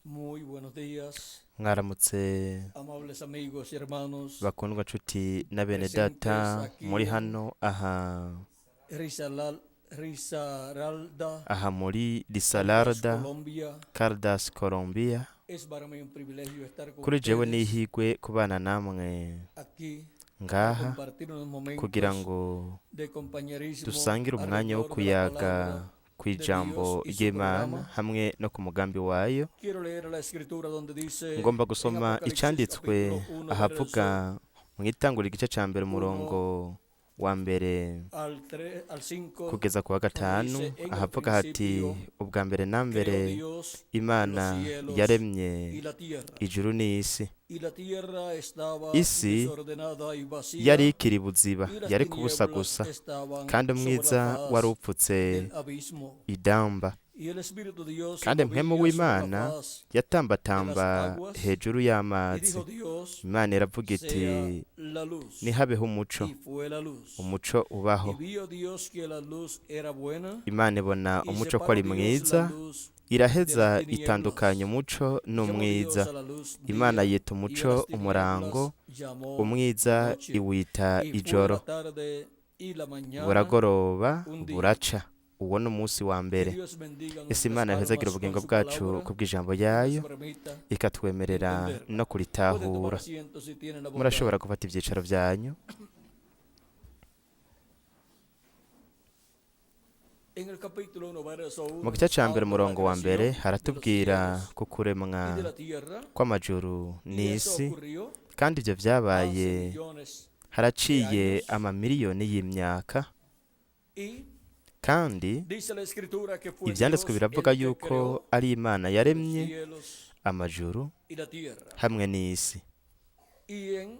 Muy buenos días, Mwaramutse amables amigos y hermanos bakundwa nshuti na bene presentes data aquí muri en hano aha Risaralda, aha muri Caldas, Risaralda, Colombia. Caldas, Colombia. Es para mí un privilegio estar con Kuri jewe ustedes n'ihigwe kubana namwe aquí para ngaha compartir unos kugira momentos ngo de compañerismo dusangire umwanya wo alrededor de la kuyaga palabra ku de ijambo Dios y su ry'Imana programa. hamwe no ku mugambi wayo. Quiero leer la escritura donde dice Ngomba en gusoma Apocalipsis icanditswe capítulo 1, ahavuga verso mu itangura igice ca mbere 1 umurongo wa mbere al 3, al 5, kugeza ku wa donde gatanu, dice, en el ahavuga hati principio ubwa mbere na mbere creó Dios Imana los cielos yaremye y la tierra. ijuru n'isi. Y la tierra estaba Isi desordenada y vacía, yari ikiri buziba, y las yari kubusa tinieblas gusa, estaban kandi sobre la umwiza faz wari upfutse del abismo. idamba. Y el Espíritu de Dios se Kandi mpwemu movía sobre la w'Imana faz de las yatambatamba aguas, hejuru y y'amazi. dijo Dios, Imana iravuga iti sea la luz. nihabeho umuco, Y fue la luz. umuco Y ubaho. vio Dios que la luz era buena, Imana ibona y umuco ko ari separó Dios la mwiza, luz de iraheza las itandukanya tinieblas. umuco Y llamó Dios n'umwiza. a la luz Imana día, yita y a umuco las umurango, tinieblas llamó umwiza noche. iwita Y fue ijoro. la tarde y la mañana Buragoroba un día. buraca. Uwo ni umunsi wa Que mbere. Dios bendiga Ese nuestras Imana ihezagira almas con ubugingo su bwacu palabra kubw'ijambo y nos ryayo, permita ikatwemerera entenderla. no Pueden tomar kuritahura. asiento si tienen la bondad. Murashobora gufata ivyicaro vyanyu. En el capítulo 1, verso Mu 1, gice ca mbere habla de la umurongo wa mbere creación de los haratubwira cielos ku kuremwa y de la tierra, kw'amajuru y eso n'isi, ocurrió kandi ivyo hace vyabaye millones de haraciye años. amamiliyoni y'imyaka. Y Kandi dice la escritura que fue ivyanditswe Dios biravuga el que yuko creó ari Imana los yaremye cielos amajuru y la tierra. hamwe n'isi. Y en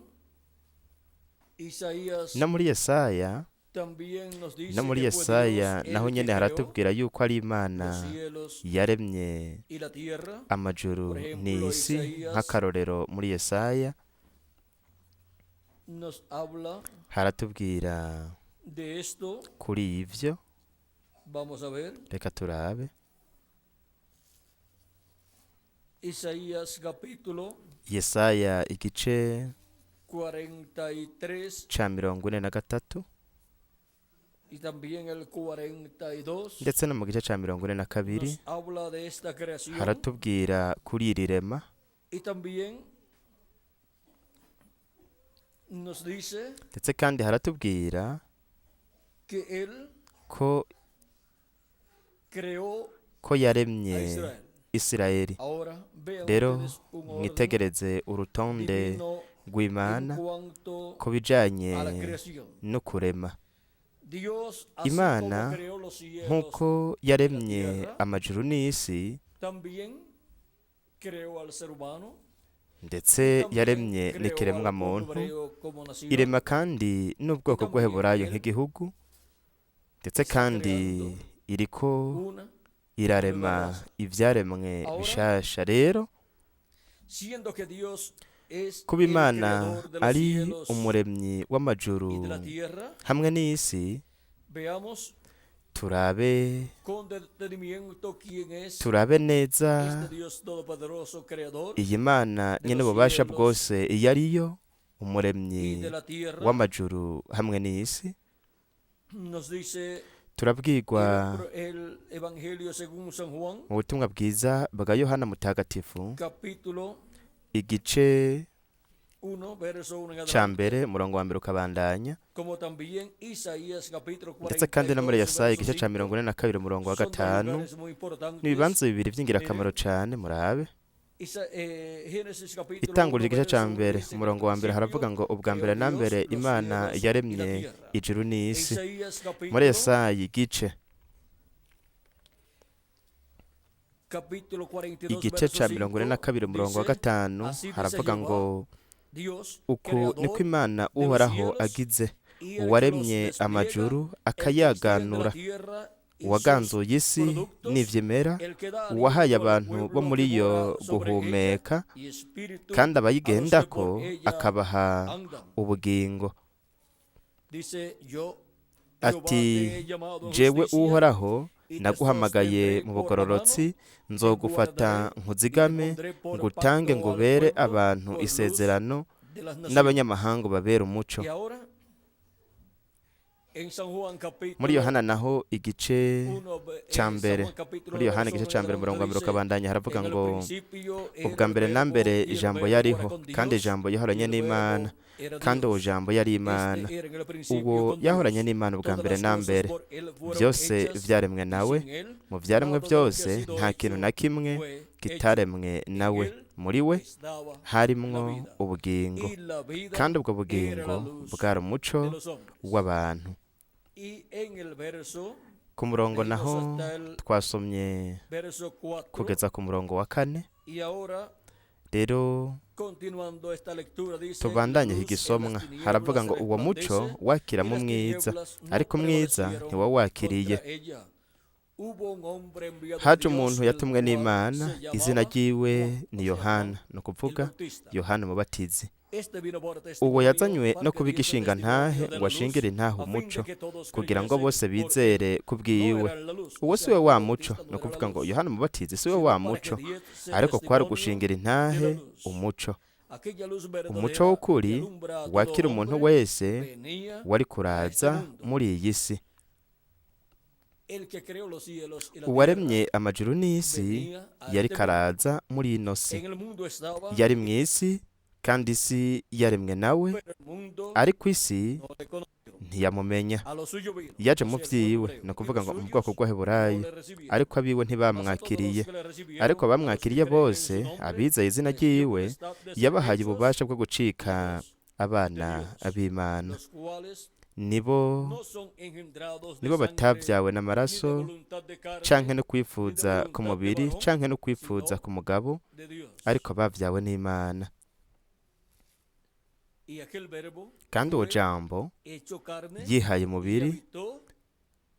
Isaías No muri Yesaya, también nos no dice muri que fue Yesaya Dios naho el nyene que creó haratubwira yuko ari Imana los cielos yaremye y la tierra. amajuru Por ejemplo, n'isi. Isaías Nk'akarorero muri Yesaya nos habla haratubwira de esto. kuri ivyo. Vamos a ver. Reka turabe Isaías capítulo Yesaya igice 43 ca 43 y también el 42 ndetse no mu gice ca 42 nos habla de esta creación haratubwira kuri iri rema, y también nos dice ndetse kandi haratubwira que Él ko creó ko a yaremye Israel. Isirayeli. Ahora vean Rero ustedes un orden mwitegereze urutonde divino en rw'Imana cuanto ku bijanye a la creación. no kurema. Dios, así como Imana creó los cielos nk'uko y la yaremye tierra, amajuru n'isi, también creó al ser humano y ndetse también yaremye creó al n'ikiremwa pueblo muntu, hebreo como nación irema kandi y n'ubwoko también bw'Abaheburayo Él nk'igihugu, ndetse está kandi creando iriko una nueva irarema raza. ivyaremwe Ahora, bishasha. Rero siendo que Dios es kuba el Imana creador de los ari cielos umuremyi y w'amajuru de la tierra, hamwe n'isi, veamos turabe con detenimiento quién es turabe neza este Dios todopoderoso, creador iyi Mana de nyene los ububasha cielos bwose iyo ariyo, y umuremyi de la tierra. w'amajuru hamwe n'isi. Nos dice Turabwirwa el Evangelio según San Juan, mu butumwa bwiza bwa Yohana Mutagatifu capítulo igice 1, verso 1 en ca adelante, mbere umurongo wa mbere ukabandanya, como también Isaías capítulo ndetse kandi no muri 42, Yesaya verso igice ca 5. 42 umurongo wa Son dos gatanu. lugares muy Ni importantes. ibibanza bibiri vy'ingirakamaro Miren, cane, murabe. Génesis capítulo Itanguriro 1, igice ca verso 1 mbere dice que al umurongo wa mbere haravuga principio ngo ubwa creó mbere na Dios mbere los Imana cielos y la yaremye tierra. ijuru E n'isi. Isaías Muri capítulo Yesaya igice capítulo 42, igice verso ca mirongo ine na 5 kabiri umurongo wa dice, gatanu así dice haravuga Jehová, ngo Dios, uku niko creador Imana de los Uhoraho cielos agize, y el que los uwaremye despliega, amajuru el que extiende la akayaganura, tierra y sus uwaganzuye isi productos, n'ivyimera, el que da uwahaye aliento al abantu bo pueblo muri que yo mora sobre ella guhumeka, y espíritu kandi a los que por abayigendako ella akabaha andan. ubugingo. Dice, yo, Jehová, Ati te he llamado en jewe justicia Uhoraho Y te Naguhamagaye sostendré mu por la bugororotsi, mano, te nzogufata guardaré y te nkuzigame, pondré por ngutange pacto al ngubere pueblo, abantu por luz isezerano de las naciones. n'abanyamahanga babera umuco. Y ahora, en San Juan Muri capítulo Yohana naho igice 1, ca San mbere, Juan capítulo muri Yohana 1, igice verso ca mbere umurongo wa mbere dice, ukabandanya haravuga en el ngo principio era ubwa el mbere na verbo, mbere y el ijambo verbo era yariho, con kandi Dios, ijambo y yahoranye el verbo n'Imana, era kandi uwo Dios. jambo yari Imana. Este era en el principio Uwo con yahoranye Dios. n'Imana ubwa Todas mbere las na cosas mbere, por él fueron byose hechas, vyaremwe y nawe, sin él mu vyaremwe nada de lo que ha byose sido nta kintu hecho na kimwe fue hecho. kitaremwe En nawe. él Muri we estaba la harimwo vida, ubugingo, y la vida kandi ubwo era la bugingo luz bwari umuco de los hombres. w'abantu. Y en el verso, Ku murongo leímos naho hasta el twasomye verso 4, kugeza ku murongo wa kane. y ahora Rero continuando esta lectura dice, la tubandanye iki luz en las gisomwa, haravuga tinieblas ngo uwo muco resplandece, y wakiramo las umwiza, tinieblas no ariko umwiza prevalecieron ntiwawakiriye. contra ella. Hubo un hombre enviado de Haje Dios, umuntu el yatumwe cual n'Imana, se izina llamaba ryiwe Juan, ni o sea, Yohana, Juan ni el ukuvuga Bautista. Yohana Umubatizi. Este vino por Uwo testimonio yazanywe para no que kuba diese igishingantahe testimonio de ngo la luz, ashingire intahe a fin umuco, de que todos kugira ngo creyesen bose por él. bizere No kubwiwe. era la luz, Uwo o si sea, we wa Juan muco, Bautista no ni era la ukuvuga ngo luz, Yohana Umubatizi si we sino wa para que muco, diese ariko kwari testimonio ugushingira de la intahe luz. umuco. Aquella luz Umuco verdadera que w'ukuri alumbra a todo wakira umuntu hombre wese venía wari a este kuraza mundo. muri iyi si. El que creó los cielos y la tierra Uwaremye amajuru n'isi venía a yari este mundo. karaza muri ino si. En el mundo estaba, Yari mu isi, kandi isi yaremwe nawe, pero el mundo ariko isi no le conoció. ntiyamumenya. A lo suyo vino, Yaje o mu sea, el pueblo vyiwe, hebreo, ni y ukuvuga los ngo mu suyos bwoko no bw'Abaheburayo, le recibieron. ariko abiwe Mas a todos los ntibamwakiriye. que le recibieron, Ariko a los que abamwakiriye creen en su bose, nombre, abizeye izina les dio ryiwe, potestad de ser yabahaye hechos ububasha bwo gucika hijos de abana Dios, b'Imana. los cuales Nibo no son engendrados de nibo sangre, batavyawe ni de n'amaraso, voluntad de carne, canke no ni de kwifuza voluntad de k'umubiri, varón, canke no kwifuza sino k'umugabo, de Dios. ariko bavyawe n'Imana. Y aquel verbo Kandi uwo fue jambo hecho carne yihaye y umubiri, habitó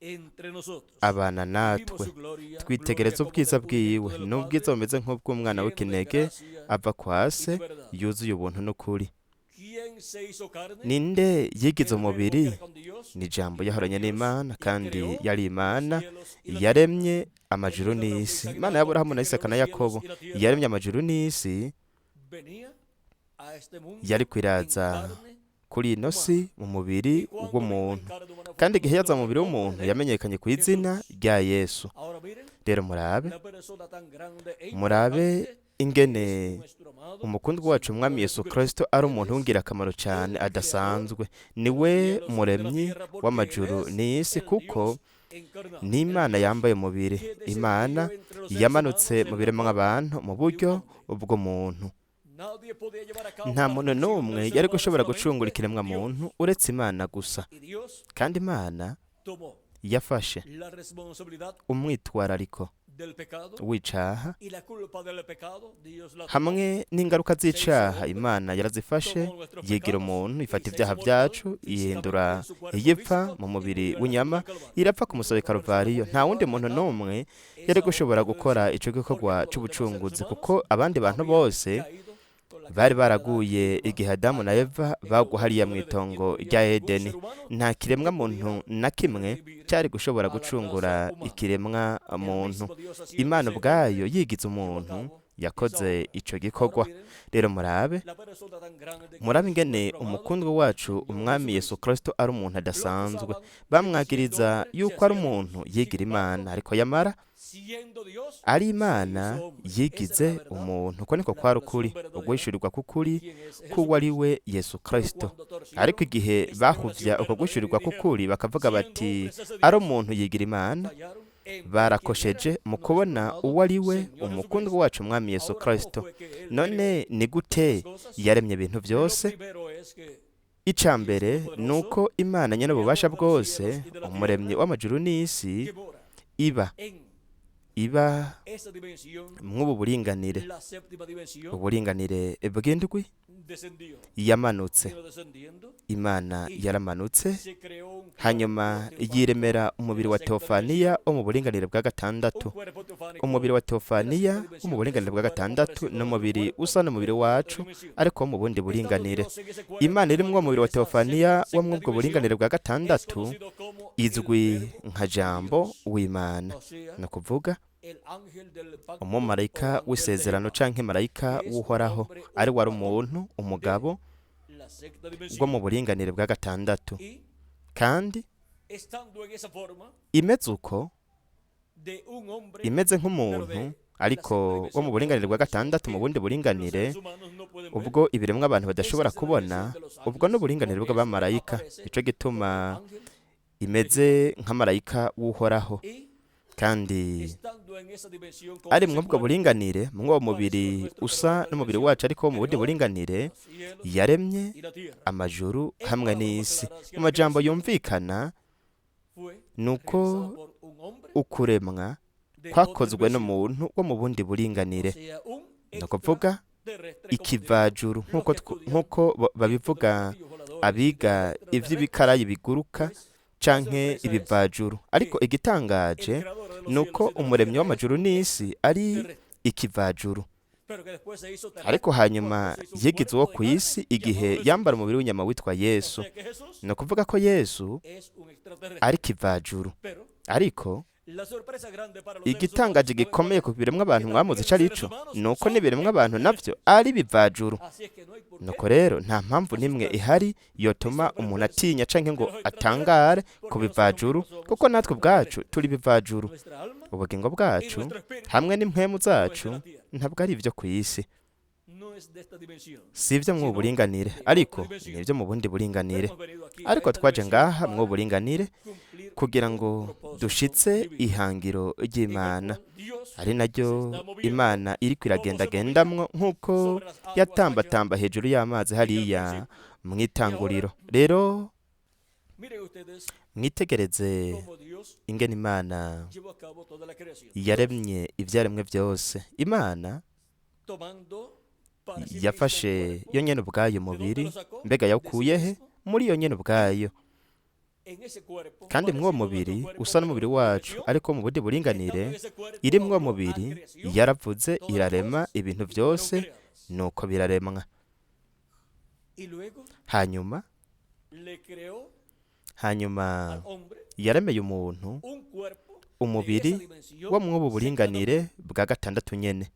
entre nosotros. abana Y vimos natwe. su gloria, gloria Twitegereza como ubwiza del unigénito bwiwe, del n'ubwiza Padre, bumeze nk'ubw'umwana lleno de w'ikinege gracia ava kwa y se, de verdad. yuzuye ubuntu n'ukuri. ¿Quién se hizo carne? Ninde yigize El verbo que umubiri? era con Dios Ni jambo y fue yahoranye Dios n'Imana y kandi creó yari los Imana, cielos y la tierra. yaremye El amajuru Dios de Abraham, de n'isi. Isaac y de Imana Jacob, y'Aburahamu que na Isaka creó na los cielos Yakobo y la tierra, yaremye amajuru n'isi, venía a este mundo yari en kwiraza carne kuri ino humana. si mu mubiri Y cuando vino en w'umuntu. carne humana fue Kandi igihe conocido yaza mu por mubiri el nombre w'umuntu de yamenyekanye ku izina Jesús. rya Yesu. Ahora miren, Rero murabe, la persona tan grande e murabe importante ingene es nuestro amado umukundwa wacu Señor umwami Yesu Jesucristo. Kristo ari Él umuntu es w'ingirakamaro cyane el creador adasanzwe. de los Niwe cielos y de la muremyi tierra, porque Él w'amajuru es n'isi el kuko Dios encarnado, ni el Imana Dios yambaye umubiri. que descendió Imana entre los seres yamanutse humanos mu en la biremwa forma abantu mu de un buryo hombre. bw'umuntu. Nadie podía llevar a cabo Nta la muntu redención del n'umwe ser yari humano, gushobora gucungura solamente ikiremwa Dios. muntu uretse Imana gusa. Y Dios Kandi Imana tomó yafashe la responsabilidad umwitwarariko del pecado w'icaha y la culpa del pecado, Dios la tomó, hamwe n'ingaruka se hizo z'icaha. hombre, Imana yarazifashe tomó nuestros yigira pecados umuntu, y ifata se ibyaha hizo mortal byacu, yihindura físicamente en su cuerpo iyipfa físico mu y mubiri murió en la cruz w'inyama, del Calvario. irapfa ku musozi Ninguna otra persona Karuvariyo. podía Nta wundi llevar a muntu cabo n'umwe yari esa gushobora obra de gukora redención, ico porque gikorwa todos los demás seres c'ubucunguzi, humanos kuko abandi bantu habían bose caído con la bari caída de Adán y baraguye Eva igihe Adamu na allá Eva en el bagwa hariya huerto mu del Edén. Y itongo no había rya ningún Edeni. ser humano Nta kiremwa que muntu pudiera na kimwe redimir cyari gushobora a la raza gucungura humana. ikiremwa El muntu. mismo Dios haciéndose Imana hombre ubwayo yigize llevó a umuntu cabo esa yakoze obra. ico Ahora gikorwa. miren Rero murabe, la persona tan grande que murabe es ingene nuestro amado umukundwa wacu Señor umwami Yesu Jesucristo. Kristo ari umuntu Lo adasanzwe. acusaban de que siendo Bamwagiriza hombre se yuko ari hacía Dios. umuntu Sin yigira embargo, Imana, ariko yamara siendo Dios, ari se Imana hizo hombre. Esa era la yigize verdad, umuntu. Uko niko la kwari revelación ukuri, verdadera uguhishurirwa k'ukuri de quién es k'uwo ari Jesucristo. we Yesu Pero Kristo. cuando Ariko torcieron igihe esa bahuvya revelación uko verdadera y guhishurirwa dijeron, k'ukuri bakavuga siendo bati hombre se hace ari Dios, umuntu yigira Imana, fallaron en ver quién era barakosheje mu nuestro kubona amado uwo ari we Señor umukundwa Jesucristo. wacu umwami Yesu Ahora, ¿cómo Kristo. fue que Él creó None ni gute las cosas? yaremye ibintu Lo byose? primero es que Ica Dios mbere ni Todopoderoso, uko Imana nyene ububasha creador de los bwose, cielos y de la umuremyi tierra, w'amajuru n'isi, que mora iba en Iba Esa dimensión, mw'ubu buringanire, la séptima dimensión, uburinganire bw'indwi, descendió. yamanutse. Vino descendiendo, Imana yaramanutse, se creó un hanyuma cuerpo teofánico, yiremera umubiri wa teofaniya wo mu buringanire bwa gatandatu. un cuerpo teofánico Umubiri wa teofaniya wo mu buringanire bwa gatandatu ni umubiri usa n'umubiri wacu, ariko wo mu bundi buringanire. Imana iri mw'uwo mubiri wa teofaniya wo mw'ubwo buringanire bwa gatandatu izwi nka Jambo w'Imana, ni ukuvuga umumarayika w'isezerano canke marayika w'Uhoraho, ari wari umuntu, umugabo bwo mu buringanire bwa gatandatu. Kandi imeze uko, imeze nk'umuntu, ariko wo mu buringanire bwa gatandatu, mu bundi buringanire, ubwo ibiremwa abantu badashobora kubona, ubwo n'uburinganire bw'abamarayika. Nico gituma imeze nka marayika w'Uhoraho. Kandi ari mw'ubwo buringanire, mw'uwo mubiri usa n'umubiri wacu ariko wo mu bundi buringanire, yaremye amajuru hamwe n'isi. Mu majambo yumvikana, nuko ukuremwa kwakozwe n'umuntu wo mu bundi buringanire, ni ukuvuga ikivajuru, nk'uko nk'uko babivuga abiga ivy'ibikarayi biguruka canke ibivajuru. Ariko igitangaje ni uko umuremyi w'amajuru n'isi ari ikivajuru, ariko hanyuma yigize uwo ku isi igihe yambara umubiri w'inyama witwa Yesu. Ni ukuvuga ko Yesu ari ikivajuru. Ariko igitangaje gikomeye ku biremwa abantu mwamuzi ico arico, ni uko n'ibiremwa abantu navyo ari bivajuru. Nuko rero nta mpamvu n'imwe ihari yotuma umuntu atinya canke ngo atangare ku bivajuru, kuko natwe ubwacu turi bivajuru. Ubugingo bwacu hamwe n'impwemu zacu ntabwo ari ibyo ku isi, si ibyo mu buringanire, ariko ni ibyo mu bundi buringanire. Ariko twaje ngaha mu buringanire kugira ngo dushitse ihangiro ry'Imana, ari naryo Imana iriko iragendagendamwo nk'uko yatambatamba hejuru y'amazi hariya mu itanguriro. Rero mwitegereze ingene Imana yaremye ivyaremwe byose. Imana yafashe yo nyene ubwayo mubiri. Mbega yawukuye he? Muri yo nyene ubwayo. Kandi mw'uwo mubiri usa n'umubiri wacu ariko mu bundi buringanire, iri mw'uwo mubiri yaravuze irarema ibintu byose, nuko biraremwa. Hanyuma yaremeye umuntu umubiri wo mw'ubu buringanire bwa gatandatu nyene.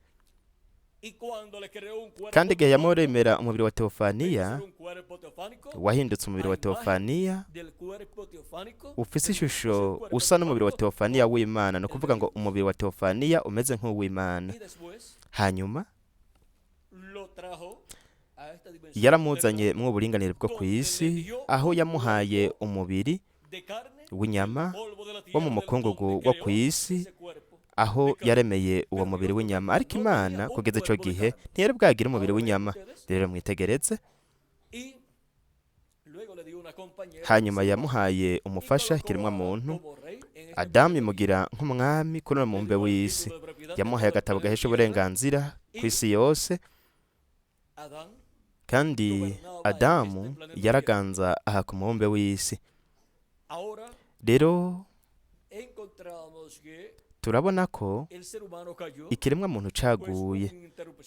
Kandi igihe yamuremera umubiri wa teofaniya, wahindutse umubiri wa teofaniya ufise ishusho usa n'umubiri wa teofaniya w'Imana, ni ukuvuga ngo umubiri wa teofaniya umeze nk'uw'Imana. Hanyuma yaramuzanye mw'ubu buringanire bwo ku isi, aho yamuhaye umubiri w'inyama wo mu mukungugu wo ku isi, aho yaremeye uwo mubiri w'inyama. Ariko Imana kugeza ico gihe ntiyari bwagire umubiri w'inyama. Rero mwitegereze, hanyuma yamuhaye umufasha ikiremwa muntu, Adamu imugira nk'umwami kuri uno mubumbe w'isi. Yamuhaye agatabo gahesha uburenganzira ku isi yose, kandi Adamu yaraganza aha ku mubumbe w'isi. Rero turabona ko ikiremwa muntu caguye,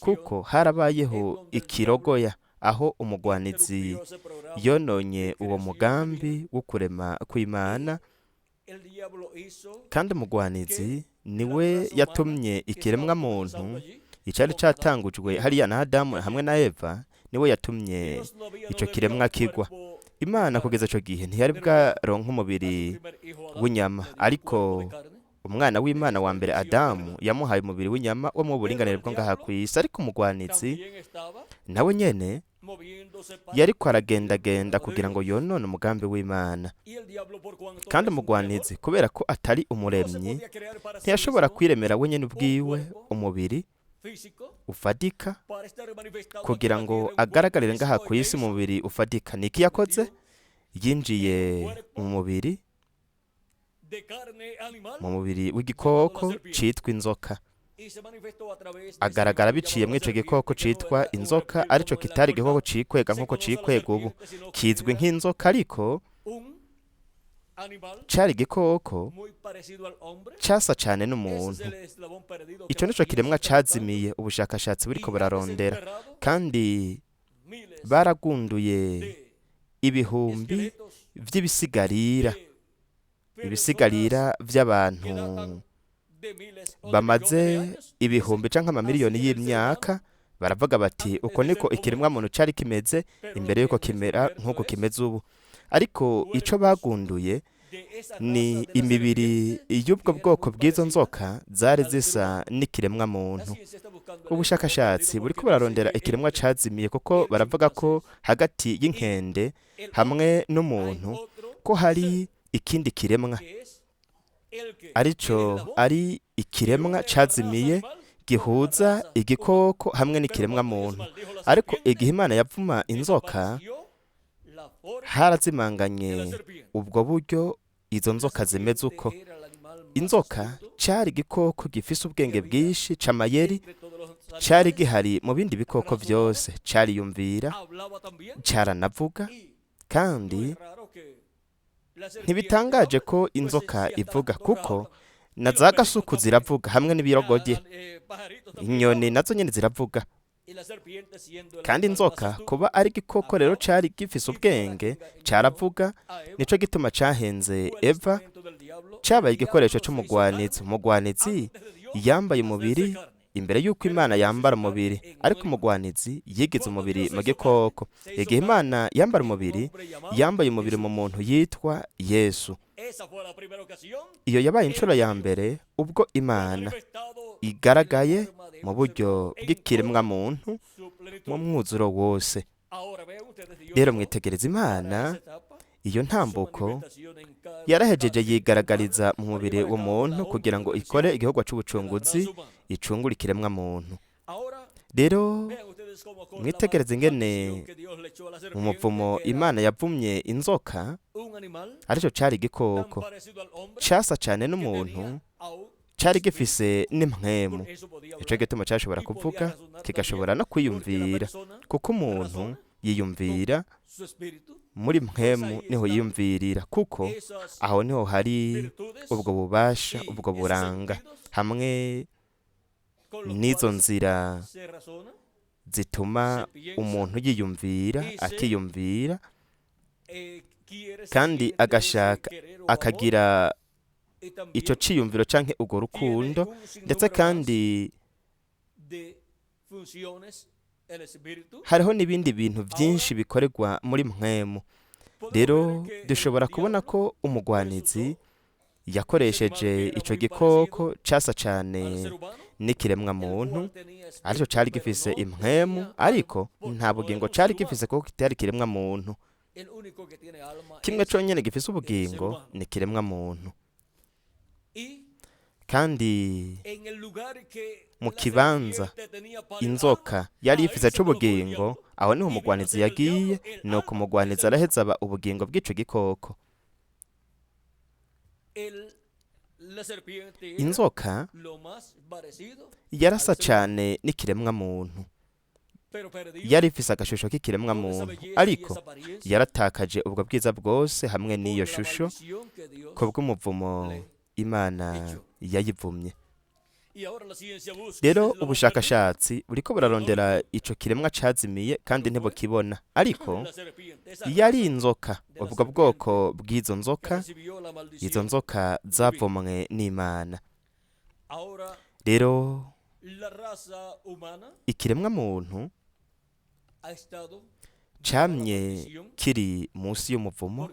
kuko harabayeho ikirogoya aho umugwanizi yononye uwo mugambi wo kurema kw'Imana. Kandi umugwanizi niwe yatumye ikiremwa muntu icari catangujwe hariya na Adamu hamwe na Eva, niwe yatumye ico kiremwa kigwa. Imana kugeza ico gihe ntiyari bwaronka umubiri w'inyama, ariko umwana w'Imana wa mbere Adamu yamuhaye umubiri w'inyama wo mu buringanire bwo ngaha ku isi. Ariko umugwanizi nawe nyene yariko aragendagenda kugira ngo yonone umugambi w'Imana. Kandi umugwanizi, kubera ko atari umuremyi, ntiyashobora kwiremera we nyene ubwiwe umubiri ufadika kugira ngo agaragarire ngaha ku isi umubiri ufadika. Niki yakoze? Yinjiye mu mubiri mu mubiri w'igikoko citwa inzoka, agaragara biciye muri ico gikoko citwa inzoka, arico kitari igikoko cikwega nk'uko cikwega ubu, kizwi nk'inzoka, ariko cari igikoko casa cane n'umuntu. Ico nico kiremwa cazimiye ubushakashatsi buriko burarondera, kandi baragunduye ibihumbi vy'ibisigarira, ibisigarira vy'abantu bamaze ibihumbi canke amamiliyoni y'imyaka. Baravuga bati uko niko ikiremwa muntu cari kimeze imbere yuko kimera nk'uko kimeze ubu. Ariko ico bagunduye ni imibiri y'ubwo bwoko bw'izo nzoka zari zisa n'ikiremwa muntu. Ubushakashatsi buriko burarondera ikiremwa cazimiye, kuko baravuga ko hagati y'inkende hamwe n'umuntu ko hari ikindi kiremwa, arico ari ikiremwa cazimiye gihuza igikoko hamwe n'ikiremwa muntu. Ariko igihe Imana yavuma inzoka, harazimanganye ubwo buryo izo nzoka zimeze uko. Inzoka cari igikoko gifise ubwenge bwinshi c'amayeri, cari gihari mu bindi bikoko vyose, cariyumvira, caranavuga. Kandi ntibitangaje ko inzoka ivuga, kuko na za gasuku ziravuga hamwe n'ibirogoge, inyoni nazo nyene ziravuga. Kandi inzoka kuba ari igikoko rero cari gifise ubwenge, caravuga, nico gituma cahenze Eva, cabaye igikoresho c'umugwanizi. Umugwanizi yambaye umubiri imbere y'uko Imana yambara umubiri, ariko umugwanizi yigize umubiri mu gikoko. Igihe Imana yambara umubiri, yambaye umubiri mu muntu yitwa Yesu. Iyo yabaye inshuro ya mbere ubwo Imana igaragaye mu buryo bw'ikiremwa muntu mu mwuzuro wose. Rero mwitegereza Imana, iyo ntambuko yarahejeje yigaragariza mu mubiri w'umuntu kugira ngo ikore igikorwa c'ubucunguzi, icungure ikiremwa muntu. Rero mwitegereze ingene mu muvumo Imana yavumye inzoka, arico cari igikoko casa cane n'umuntu, cari gifise n'impwemu. Ico gituma cashobora kuvuga, kigashobora no kwiyumvira, kuko umuntu yiyumvira muri mpwemu, niho yiyumvirira, kuko aho niho hari ubwo bubasha, ubwo buranga, hamwe n'izo nzira zituma umuntu yiyumvira, akiyumvira, kandi agashaka, akagira ico ciyumviro canke urwo rukundo. Ndetse kandi hariho n'ibindi bintu byinshi bikorerwa muri mpwemu. Rero dushobora kubona ko umugwanizi yakoresheje ico gikoko casa cane n'ikiremwa muntu, arico cari gifise impwemu, ariko nta bugingo cari gifise kuko kitari ikiremwa muntu. Kimwe conyene gifise ubugingo ni ikiremwa muntu. Kandi mu kibanza inzoka yari ifise c'ubugingo, aho niho umugwanizi yagiye. Nuko umugwanizi araheza aba ubugingo bw'ico gikoko. Inzoka yarasa cane n'ikiremwa muntu, yari ifise agashusho k'ikiremwa muntu, ariko yaratakaje ubwo bwiza bwose hamwe n'iyo shusho kubw'umuvumo Imana yayivumye. Rero ubushakashatsi buriko burarondera ico kiremwa cazimiye, kandi ntibukibona. Ariko yari inzoka, ubwo bwoko bw'izo nzoka, izo nzoka zavumwe n'Imana. Rero ikiremwa muntu camye kiri munsi y'umuvumo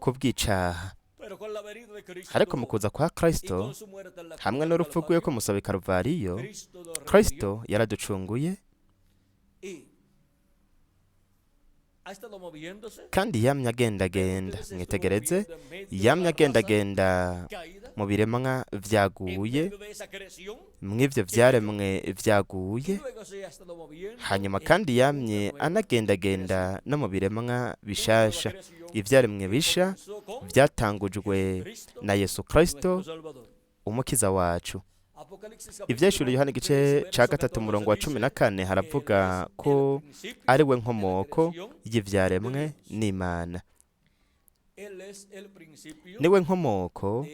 kubw'icaha, ariko mu kuza kwa Kristo hamwe n'urupfu rwiwe ku musaraba i Karuvariyo, Kristo yaraducunguye, kandi yamye agendagenda. Mwitegereze, yamye agendagenda Mu biremwa vyaguye, mw'ivyo vyaremwe vyaguye. Hanyuma kandi yamye anagendagenda no mu biremwa bishasha, ivyaremwe bisha vyatangujwe na Yesu Kristo umukiza wacu. Ivyahishuriwe Yohana igice ca 3 umurongo wa 14 haravuga ko ari we nkomoko y'ivyaremwe n'Imana. Niwe nkomoko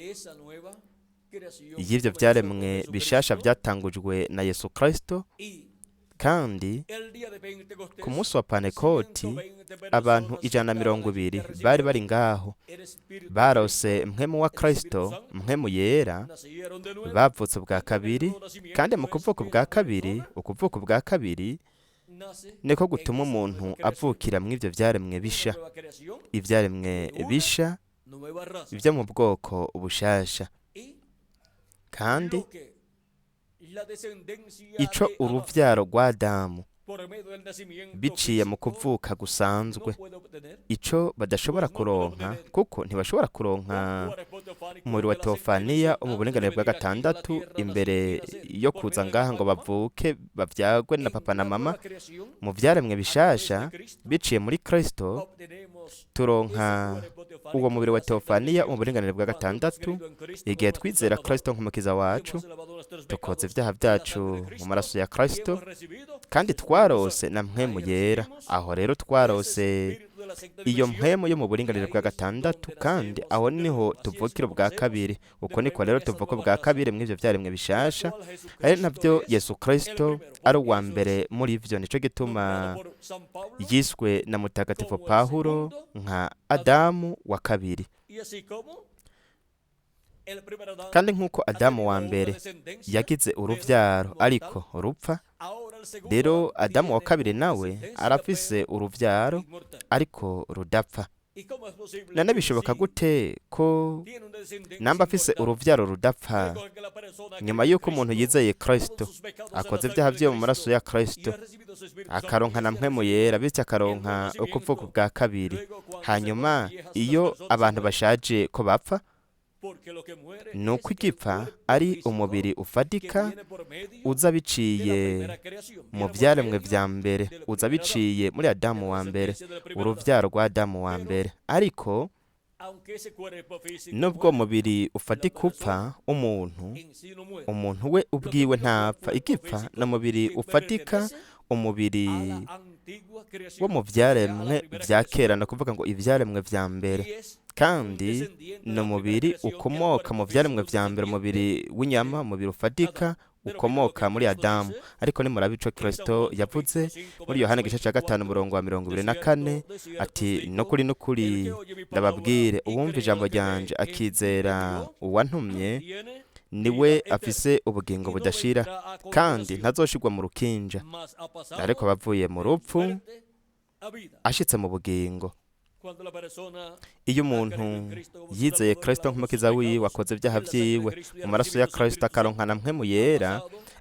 y'ivyo vyaremwe bishasha vyatangujwe na Yesu Kristo. Kandi ku munsi wa Pantekoti abantu 120 bari bari ngaho, barose mpwemu wa Kristo, mpwemu yera, bavutse ubwa kabiri. Kandi mu kuvuka ubwa kabiri, ukuvuka ubwa kabiri niko gutuma umuntu avukira mw'ivyo vyaremwe bisha, ivyaremwe bisha vyo mu bwoko bushasha. Kandi ico uruvyaro rwa Adamu biciye mu kuvuka gusanzwe ico badashobora kuronka, kuko ntibashobora kuronka umubiri wa teofaniya wo mu buringanire bwa gatandatu imbere yo kuza ngaha ngo bavuke bavyagwe na papa na mama. Mu vyaremwe bishasha biciye muri Kristo turonka uwo mubiri wa teofaniya mu buringanire bwa gatandatu igihe twizera Kristo nk'umukiza wacu, tukoza ibyaha byacu mu maraso ya Kristo, kandi twarose na mpwemu yera. Aho rero twarose iyo mpwemu yo mu buringanire bwa gatandatu, kandi aho niho tuvukira ubwa kabiri. Uko niko rero tuvuka ubwa kabiri mw'ivyo vyaremwe bishasha, ari navyo Yesu Kristo ari uwa mbere muri vyo. Nico gituma yiswe na Mutagatifu Pawulo nka Adamu wa kabiri. Kandi nk'uko Adamu wa mbere yagize uruvyaro ariko rupfa, rero Adamu wa kabiri nawe arafise uruvyaro ariko rudapfa. None bishoboka gute ko namba afise uruvyaro rudapfa, nyuma y'uko umuntu yizeye Kristo, akoze ibyaha vyiwe mu maraso ya Kristo, akaronka na mpwemu yera, bityo akaronka ukuvuka ubwa kabiri, hanyuma iyo abantu bashaje ko bapfa? Ni uko igipfa ari umubiri ufatika uza biciye mu vyaremwe vya mbere, uza biciye muri Adamu wa mbere, uruvyaro rwa Adamu wa mbere. Ariko nubwo mubiri ufatika upfa, umuntu we ubwiwe ntapfa. Igipfa ni umubiri ufatika, umubiri wo mu vyaremwe vya kera, ni ukuvuga ngo ivyaremwe vya mbere. Kandi ni umubiri ukomoka mu vyaremwe vya mbere, umubiri w'inyama, umubiri ufatika ukomoka muri Adamu. Ariko nimuraba ico Kristo yavuze muri Yohana igice ca 5 umurongo wa 24, ati: nukuri nukuri ndababwire, uwumva ijambo ryanje akizera uwantumye niwe afise ubugingo budashira, kandi ntazoshirwa mu rukinja, ariko abavuye mu rupfu ashitse mu bugingo. Iyo umuntu yizeye Kristo nk'umukiza wiwe, akoze ibyaha vyiwe mu maraso ya Kristo, akaronka na mpwemu yera,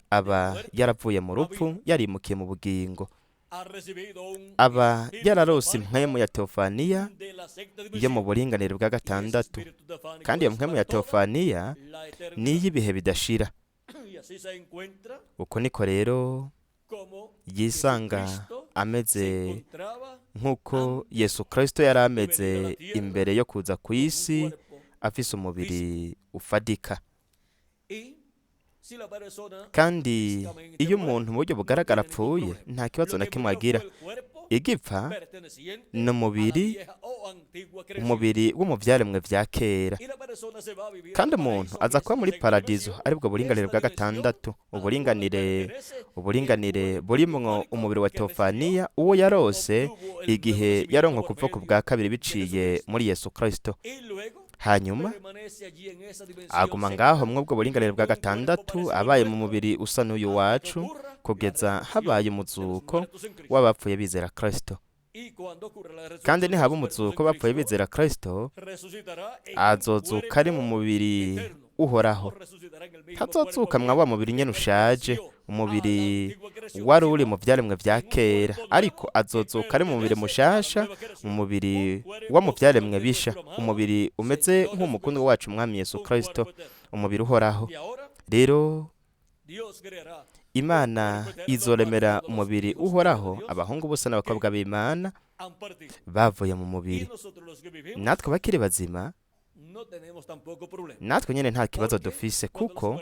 aba yaravuye mu rupfu yarimukiye mu bugingo, aba yararose impwemu ya teofaniya yo mu buringanire bwa gatandatu. Kandi iyo mpwemu ya teofaniya ni iy'ibihe bidashira. Uko niko rero yisanga ameze nk'uko Yesu Kristo yari ameze imbere yo kuza ku isi, afise umubiri ufadika. Kandi iyo umuntu mu buryo bugaragara apfuye, nta kibazo na kimwe agira. Igipfa ni umubiri wo mu vyaremwe vya kera. Kandi umuntu aza kuba muri paradizo, aribwo buringanire bwa gatandatu, uburinganire burimwo umubiri wa teofaniya uwo yarose igihe yaronka kuvuka ubwa kabiri biciye muri Yesu Kristo. Hanyuma aguma ngaho mw'ubwo buringanire bwa gatandatu, abaye mu mubiri usa n'uyu wacu, kugeza habaye umuzuko w'abapfuye bizera Kristo. Kandi nihaba umuzuko bapfuye bizera Kristo, azozuka ari mu mubiri uhoraho. Ntazozuka mwa wa mubiri nyene ushaje, umubiri Wari uri mu vyaremwe vya kera, ariko azozuka ari mu mubiri mushasha, mu mubiri wo mu vyaremwe bisha, umubiri umeze nk'umukundwa wacu Umwami Yesu Kristo, umubiri uhoraho. Rero Imana izoremera umubiri uhoraho abahungu bose n'abakobwa b'Imana bavuye mu mubiri. Natwe abakiri bazima, natwe nyene nta kibazo dufise, kuko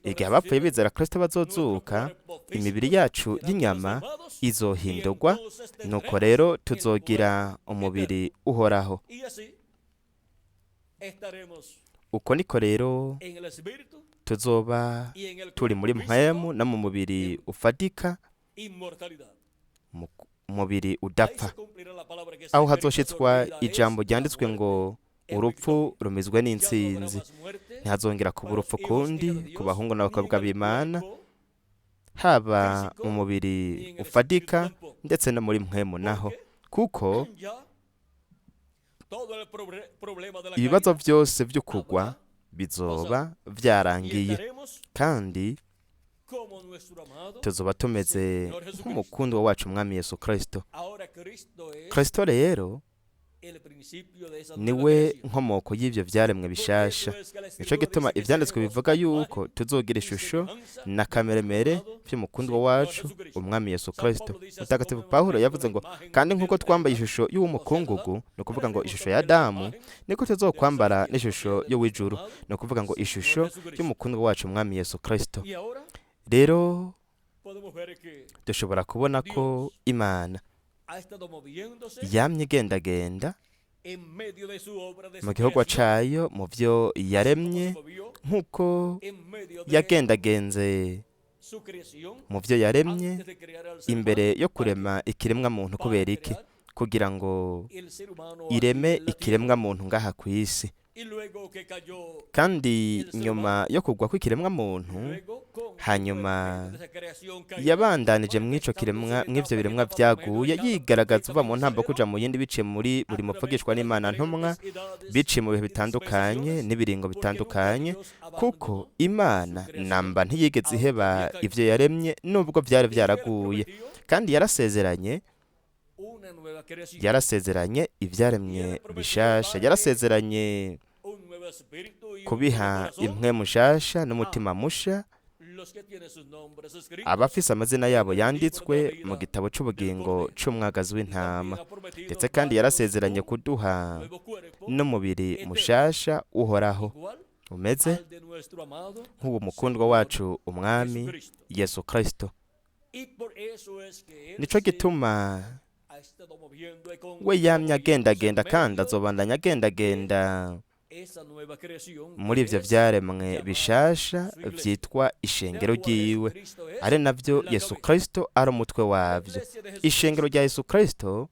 igihe abapfuye bizera Kristo bazozuka, imibiri yacu y'inyama izohindurwa, nuko rero tuzogira umubiri uhoraho. Uko niko rero tuzoba turi muri mpwemu no mu mubiri ufatika, umubiri udapfa, aho hazoshitswa ijambo ryanditswe ngo urupfu rumizwe n'intsinzi. Ntihazongera kuba urupfu kundi ku bahungu n'abakobwa b'Imana, haba mu mubiri ufatika ndetse no muri mpwemu naho, kuko ibibazo byose byo kugwa bizoba vyarangiye, kandi tuzoba tumeze nk'umukundwa wacu Umwami Yesu Kristo. Kristo rero niwe nkomoko y'ivyo vyaremwe bishasha. Nico gituma ivyanditswe bivuga yuko tuzogira ishusho na kameremere vy'umukundwa wacu Umwami Yesu Kristo. Mutagatifu Pawulo yavuze ngo kandi nk'uko twambaye ishusho y'uw'umukungugu, ni ukuvuga ngo ishusho ya Adamu, niko tuzokwambara n'ishusho y'uw'ijuru, ni ukuvuga ngo ishusho y'umukundwa wacu Umwami Yesu Kristo. Rero dushobora kubona ko Imana yamye igendagenda mu gihugu cayo, mu vyo yaremye, nk'uko yagendagenze mu vyo yaremye imbere yo kurema ikiremwa muntu. Kubera iki? Kugira ngo ireme ikiremwa muntu ngaha ku isi. Kandi nyuma yo kugwa kw'ikiremwa muntu, hanyuma yabandanije mw'ico kiremwa, mw'ivyo biremwa vyaguye, yigaragaza uva mu ntambo kuja mu yindi, biciye muri buri muvugishwa n'Imana ntumwa, biciye mu bihe bitandukanye n'ibiringo bitandukanye, kuko Imana namba ntiyigeze iheba ivyo yaremye nubwo vyari vyaraguye. Kandi yarasezeranye, yarasezeranye ivyaremwe bishasha, yarasezeranye kubiha impwemu mushasha n'umutima musha abafise amazina yabo yanditswe mu gitabo c'ubugingo c'umwagazi w'intama. Ndetse kandi yarasezeranye kuduha n'umubiri mushasha uhoraho, umeze nk'uwo mukundwa wacu Umwami Yesu Kristo. Nico gituma we yamye agendagenda, kandi azobandanya agendagenda muri ivyo vyaremwe bishasha vyitwa ishengero ryiwe, ari navyo Yesu Kristo ari umutwe wavyo. Ishengero rya Yesu Kristo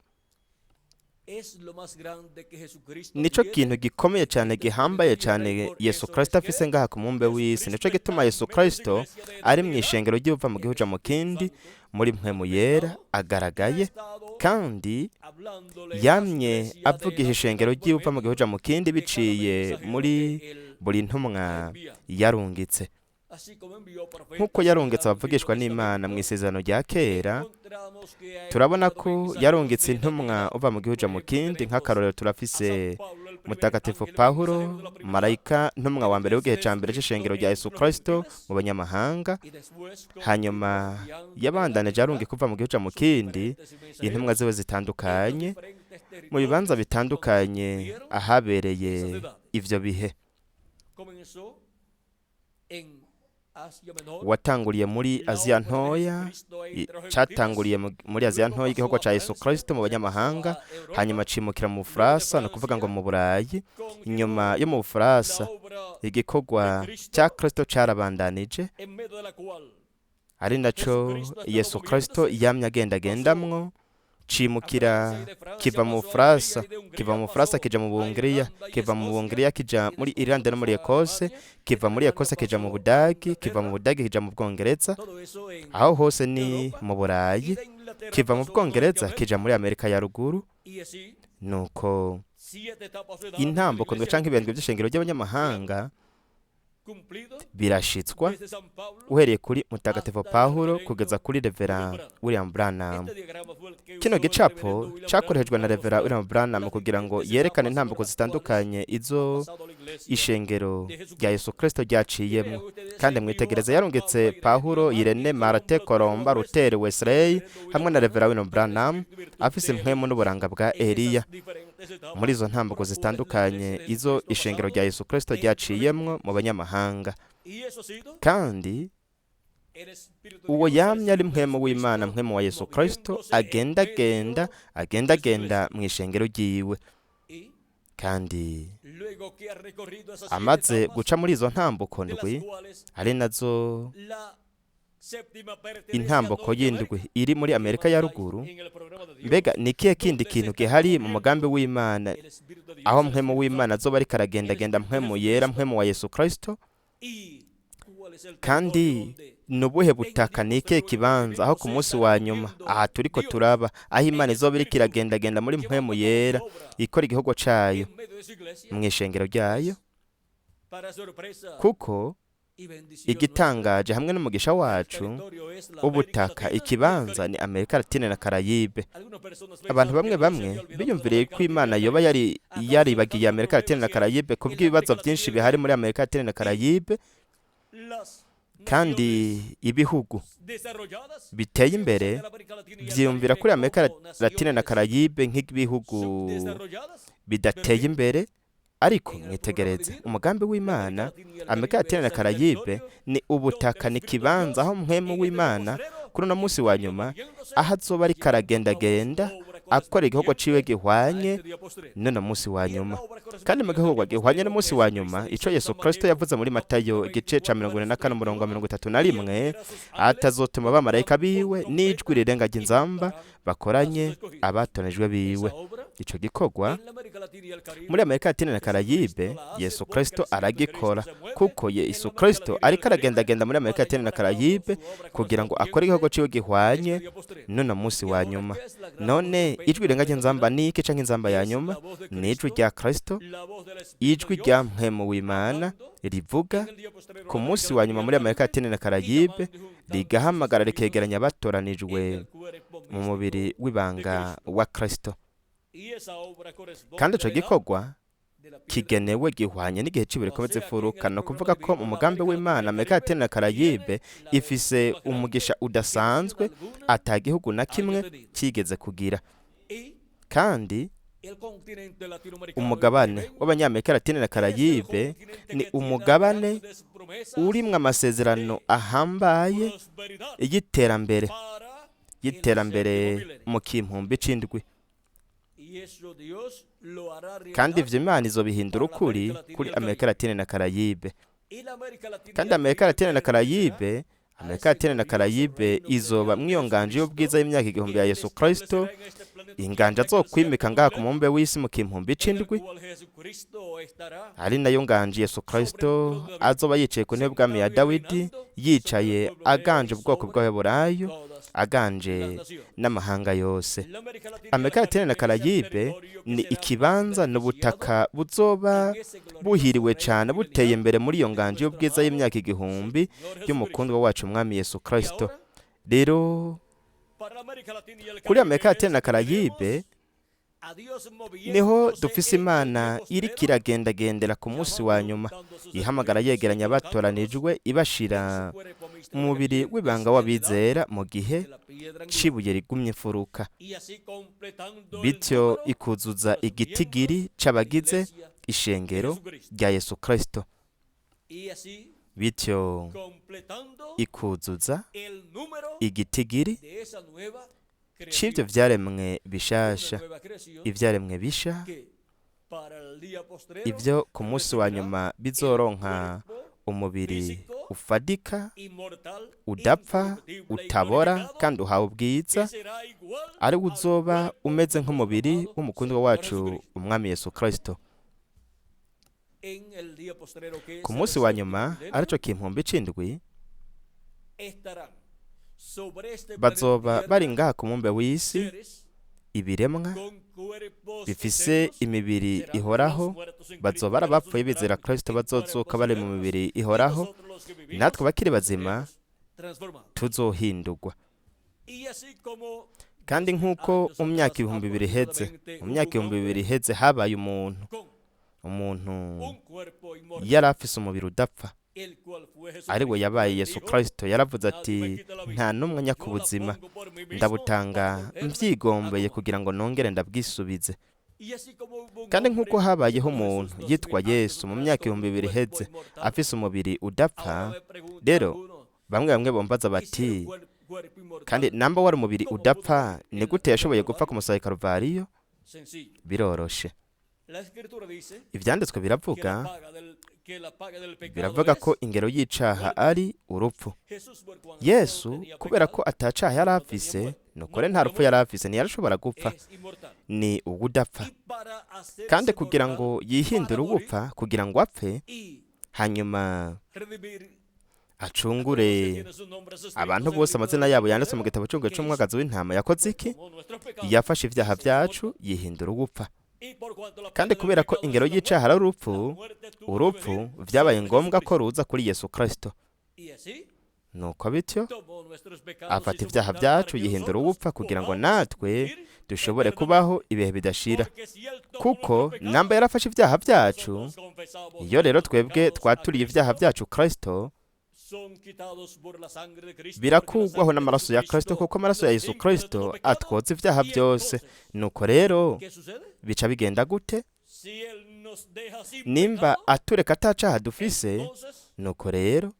nico kintu gikomeye cyane, gihambaye cyane Yesu Kristo afise ngaha ku mumbe w'isi. Nico gituma Yesu Kristo ari mu ishengero ry'uva mu gihuja mu kindi, muri mpwemu yera agaragaye, kandi yamye avugisha ishengero ry'uva mu gihuja mu kindi biciye muri buri ntumwa yarungitse. Nk'uko yarungitse abavugishwa n'Imana mu isezerano rya kera, turabona ko yarungitse intumwa uva mu gihuja mu kindi. Nk'akarorero turafise Mutagatifu Pawulo, marayika ntumwa wa mbere w'igihe ca mbere c'ishengero rya Yesu Kristo mu banyamahanga. Hanyuma yabandanije arungika kuva mu gihuja mu kindi intumwa ziwe zitandukanye mu bibanza bitandukanye ahabereye ivyo bihe. Watanguriye muri Aziya Ntoya, catanguriye muri Aziya Ntoya igikorwa ca Yesu Kristo mu banyamahanga, hanyuma cimukira mu Bufaransa, ni ukuvuga ngo mu Burayi. Inyuma yo mu Bufaransa igikorwa ca Kristo carabandanije, ari naco Yesu Kristo yamye agendagendamwo, cimukira kiva mu Bufaransa, kiva mu Bufaransa kija mu Bungiriya, kiva mu Bungiriya kija muri Irlande no muri Ekose, kiva muri Ekose kija mu Budagi, kiva mu Budagi kija mu Bwongereza. Aho hose ni mu Burayi. Kiva mu Bwongereza kija muri Amerika ya Ruguru. Nuko intambuko ndwi canke ibendwe vy'ishengero ry'abanyamahanga. Birashitswa uhereye kuri Mutagatifu Pawulo kugeza kuri Revera William Branham. Kino gicapo cakoreshejwe na Revera William Branham kugira ngo yerekane intambuko zitandukanye izo ishengero rya Yesu Kristo ryaciyemo. Kandi mwitegereze, yarungitse Pawulo, Irene, Marate, Colomba, Luther, Wesley hamwe na Revera William Branham afise impwemu n'uburanga bwa Eliya muri izo ntambuko zitandukanye izo ishengero rya Yesu Kristo ryaciyemwo mu banyamahanga. Kandi uwo yamye ari mpwemu w'Imana, mpwemu wa Yesu Kristo, agendagenda agendagenda mu ishengero ryiwe. Kandi amaze guca muri izo ntambuko ndwi, ari nazo intambuko y'indwi iri muri Amerika ya Ruguru, mbega ni ikihe kindi kintu gihari mu mugambi w'Imana aho mpwemu w'Imana azoba ariko aragendagenda, mpwemu yera, mpwemu wa Yesu Kristo? Kandi ni ubuhe butaka, ni ikihe kibanza aho ku munsi wa nyuma aha turiko turaba, aho Imana izoba iriko iragendagenda muri mpwemu yera ikora igihugu cayo mu ishengero ryayo? Kuko igitangaje hamwe n'umugisha wacu, ubutaka, ikibanza ni Amerika Latine na Karayibe. Abantu bamwe bamwe biyumviriye ko Imana yoba yari yaribagiye Amerika Latine na Karayibe kubw'ibibazo byinshi bihari muri Amerika Latine na Karayibe. Kandi ibihugu biteye imbere byiyumvira kuri Amerika Latine na Karayibe nk'ibihugu bidateye imbere. Ariko mwitegereze umugambi w'Imana, Amerika Latine na Karayibe ni ubutaka, ni ikibanza aho mpwemu w'Imana kuri uno munsi wa nyuma aho azoba ariko aragendagenda akora igihugu ciwe gihwanye n'uno munsi wa nyuma. Kandi mu gihugu gihwanye n'umunsi wa nyuma, ico Yesu Kristo yavuze muri Matayo igice ca 44 umurongo wa 31, atazotuma abamarayika biwe n'ijwi rirenga ry'inzamba bakoranye abatonejwe biwe. Ico gikorwa muri Amerika Latine na Karayibe Yesu Kristo aragikora, kuko Yesu Kristo ariko aragendagenda muri Amerika Latine na Karayibe kugira ngo akore igihugu ciwe gihwanye n'uno munsi wa nyuma. None ijwi rirenga ry'inzamba ni iki, canke inzamba ya nyuma? Ni ijwi rya Kristo, ijwi rya mpwemu w'Imana rivuga ku munsi wa nyuma muri Amerika Latine na Karayibe, rigahamagara rikegeranya abatoranijwe mu mubiri w'ibanga wa Kristo. Kandi ico gikorwa kigenewe gihwanye n'igihe c'ibihe rikomeza imfuruka. Ni ukuvuga ko mu mugambi w'Imana Amerika Latine na Karayibe ifise umugisha udasanzwe ata gihugu na kimwe kigeze kugira. Kandi umugabane w'Abanyamerika Latine na Karayibe ni umugabane urimwo amasezerano ahambaye y'iterambere mu kimpumbi c'indwi. Kandi ivyo Imana izobihindura ukuri kuri Amerika Latine na Karayibe. Kandi Amerika Latine na Karayibe izoba mw'iyo nganje y'ubwiza y'imyaka 1000 ya Yesu Kristo, inganje azokwimika ngaha ku mubumbe w'isi mu kimpumbi c'indwi, ari nayo nganje Yesu Kristo azoba yicaye ku ntebe y'ubwami ya Dawidi, yicaye aganje ubwoko bw'Abaheburayo, aganje n'amahanga yose. Amerika Latine na Karayibe ni ikibanza n'ubutaka buzoba buhiriwe cyane, buteye imbere muri iyo nganje y'ubwiza y'imyaka 1000 y'umukundwa wacu umwami Yesu Kristo. Rero kuri Amerika Latine na Karayibe niho dufise Imana iriko iragendagendera ku munsi wa nyuma, ihamagara yegeranya abatoranijwe ibashira mu mubiri w'ibanga w'abizera mu gihe c'ibuye rigumye imfuruka, bityo ikuzuza igitigiri c'abagize ishengero rya Yesu Kristo, bityo ikuzuza igitigiri c'ivyo vyaremwe bishasha, ivyaremwe bisha, ivyo ku munsi wa nyuma bizoronka umubiri ufadika, udapfa, utabora kandi uhawe ubwiza, ari wo uzoba umeze nk'umubiri w'umukundwa wacu umwami Yesu Kristo. Ku munsi wa nyuma, arico kimpumbi c'indwi, bazoba bari ngaha ku mubumbe w'isi, Ibiremwa con cuerpos bifise eternos imibiri serán ihoraho los muertos en bazoba Cristo ari que abapfuye bizera resucitarán Kristo en bazozuka cuerpos bari mu eternos, mibiri y ihoraho, nosotros los que vivimos natwe abakiri bazima seremos transformados. tuzohindurwa. Y así como Kandi nk'uko años mu myaka atrás 2000 iheze, aproximadamente mu hubo myaka un 2000 hombre iheze habaye umuntu, con umuntu un cuerpo inmortal, yari afise umubiri udapfa, el cual fue ari we Jesucristo, yabaye quien Yesu dijo: Kristo. Yaravuze "Nadie ati me quita la vida, nta n'umwe anyaka yo la ubuzima, pongo por mí mismo ndabutanga para volverla a mbyigombeye tomar". kugira ngo nongere ndabwisubize. Y así como hubo un Kandi hombre nk'uko habayeho llamado umuntu Jesús yitwa 2000 años Yesu mu atrás myaka con un 2000 cuerpo iheze inmortal, afise umubiri udapfa, ahora me preguntan rero algunos: bamwe bamwe bombaza "¿Y si bati el cuerpo inmortal, kandi namba wari umubiri cómo pudo udapfa, morir ni en la gute cruz del yashoboye gupfa Calvario?" ku musaraba i Karuvariyo? Sencillo. Biroroshe. La escritura dice Ivyanditswe que biravuga la paga del, que la paga del pecado biravuga es ko ingero y'icaha muerte. ari urupfu. Jesús, por cuanto no Yesu tenía kubera pecado, ko atacaha yari no tenía afise, muerte, nukuri no nta podía rupfu morir, yari afise, ntiyarashobora gupfa, es inmortal. ni uwudapfa. Y para Kandi hacerse kugira mortal, ngo para yihindure morir uwupfa, kugira ngo apfe, y hanyuma redimir a todos los que acungure tienen sus nombres abantu escritos en el bose libro de amazina la yabo vida yanditse mu del gitabo cy'ungwe ¿qué hizo? c'umwagazi w'intama, yakoze Pues iki? tomó nuestros pecados Yafashe y ibyaha se hizo byacu mortal. yihindura uwupfa. Y por cuanto la Kandi paga del kubera ko pecado es ingero la muerte, y'icaha ari urupfu, la muerte tuvo que urupfu venir vyabaye sobre ngombwa ko Jesucristo. ruza kuri Yesu Kristo. Y así Nuko bityo tomó nuestros pecados y afata hizo ibyaha mortal para byacu que yihindura nosotros uwupfa kugira ngo podamos natwe vivir dushobore eternamente. kubaho ibihe bidashira. Porque si Él tomó Kuko nuestros namba pecados, yarafashe ibyaha byacu, nosotros confesamos iyo rero nuestros twebwe pecados a twaturiye ibyaha Cristo, byacu Kristo, son quitados por la sangre de Cristo, porque la birakugwaho sangre de n'amaraso ya Kristo, Jesucristo kuko amaraso ya nos Yesu limpia de Kristo todo pecado. atwoza ibyaha Y byose. entonces, Nuko rero ¿qué sucede? bica bigenda gute? Si Él nos deja sin Nimba pecado, atureka atacaha dufise, entonces nuko rero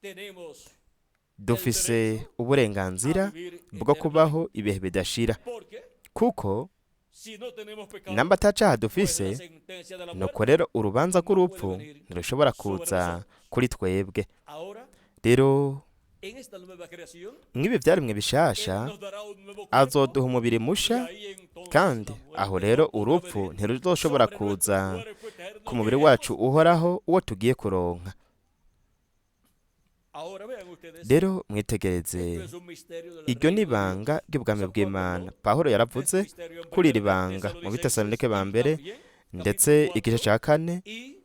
tenemos el dufise derecho a uburenganzira vivir bwo kubaho eternamente. ibihe bidashira. Porque Kuko si no tenemos pecado, namba atacaha pues la dufise, sentencia de la nuko muerte rero urubanza no puede rw'urupfu venir ntirushobora sobre kuza nosotros. kuri twebwe. Ahora, Rero en esta nueva creación, nk'ibi byaremwe Él bishasha, nos dará un nuevo cuerpo azoduha umubiri y musha, ahí entonces kandi la aho muerte rero no podrá urupfu venir ntiruzoshobora sobre nuestro kuza cuerpo eterno ku mubiri que wacu hemos. uhoraho uwo tugiye kuronka. Ahora vean ustedes, Rero mwitegereze, esto es un misterio del iryo ni reino de Dios. ibanga ry'ubwami San Juan bw'Imana. habló Pawulo de este yaravuze misterio en kuri iri Primera de banga mu Tesalonicenses Bitesalonike ba y mbere, también ndetse capítulo igice 4 ca kane y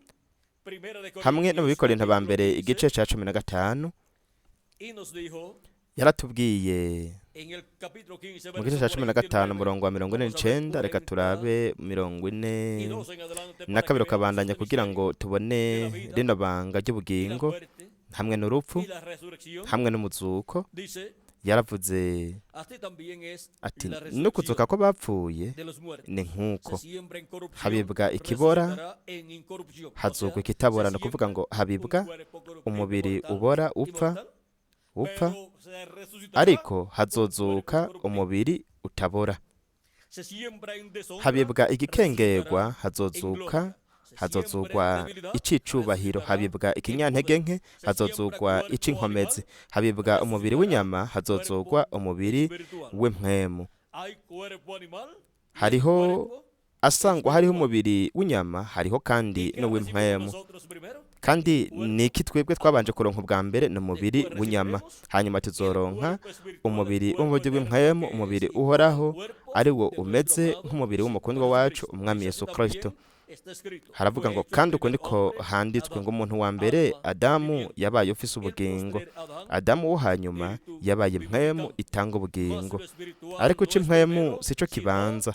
Primera de hamwe no mu Corintios Bikorinto ba capítulo mbere 15 igice ca 15, y nos dijo yaratubwiye en el capítulo 15 mu gice verso ca 15 49, umurongo wa mirongo ine vamos a ver n'icenda, reka turabe mirongo ine 42 en adelante na para que kabiri veamos ukabandanya este kugira misterio ngo tubone de la vida rino banga y la ry'ubugingo muerte hamwe n'urupfu y la resurrección. hamwe n'umuzuko. Dice, Yaravuze así también es ati la no kuzuka resurrección kw'abapfuye de los muertos. ni nk'uko Se siembra en corrupción, habibwa ikibora, resucitará en incorrupción. O hazugwa sea, ikitabora. se Ni ukuvuga siembra ngo un habibwa cuerpo corruptible, umubiri mortal, ubora upfa inmortal, upfa, pero se resucitará ariko un cuerpo hazozuka incorruptible. umubiri utabora. Se siembra en deshonra, Habibwa igikengerwa, resucitará en hazozuka gloria. Se siembra en hazozugwa debilidad, icicubahiro. resucitará Habibwa en ikinyantege poder. nke, Se siembra hazozugwa cuerpo icinkomezi. animal, Habibwa umubiri resucitará w'inyama, hazozugwa cuerpo umubiri espiritual. w'impwemu. Hay cuerpo animal y hay Hariho cuerpo asangwa hariho espiritual. umubiri w'inyama, hariho kandi ¿Y qué recibimos n'uw'impwemu. nosotros primero? Kandi El cuerpo ni iki twebwe twabanje kuronka ubwa mbere? Ni umubiri Después w'inyama. recibiremos Hanyuma el tuzoronka cuerpo espiritual, el umubiri cuerpo w'umubiri eterno w'impwemu, que es umubiri igual al uhoraho, cuerpo ari wo de nuestro umeze amado nk'umubiri Señor w'umukundwa wacu Jesucristo. umwami Dice así Yesu Kristo. también está escrito: Haravuga fue ngo hecho el kandi uko primer niko hombre, handitswe Adán, ngo umuntu wa mbere alma Adamu viviente. yabaye ufise El ubugingo, postrer Adán, Adamu wo hanyuma espíritu yabaye impwemu vivificante. itanga Mas ubugingo. lo espiritual Ariko no es ic'impwemu primero, sico sino kibanza,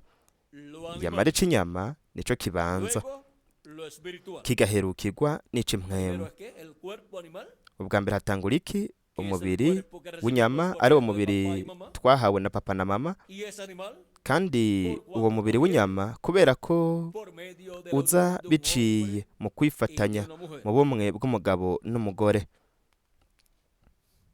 lo yamara animal. ic'inyama nico kibanza, Luego lo espiritual. kigaherukirwa n'i'impwemu. Primero es que el cuerpo animal, Ubwa mbere hatangura iki? que es el Umubiri cuerpo que recibimos w'inyama, por ari wo medio de papá mubiri y mamá, twahawe na papa na mama. y ese animal, Kandi por uwo cuanto mubiri proviene w'inyama kubera ko por medio de la uza unión de un hombre biciye mu y de kwifatanya una mujer. mu bumwe bw'umugabo n'umugore.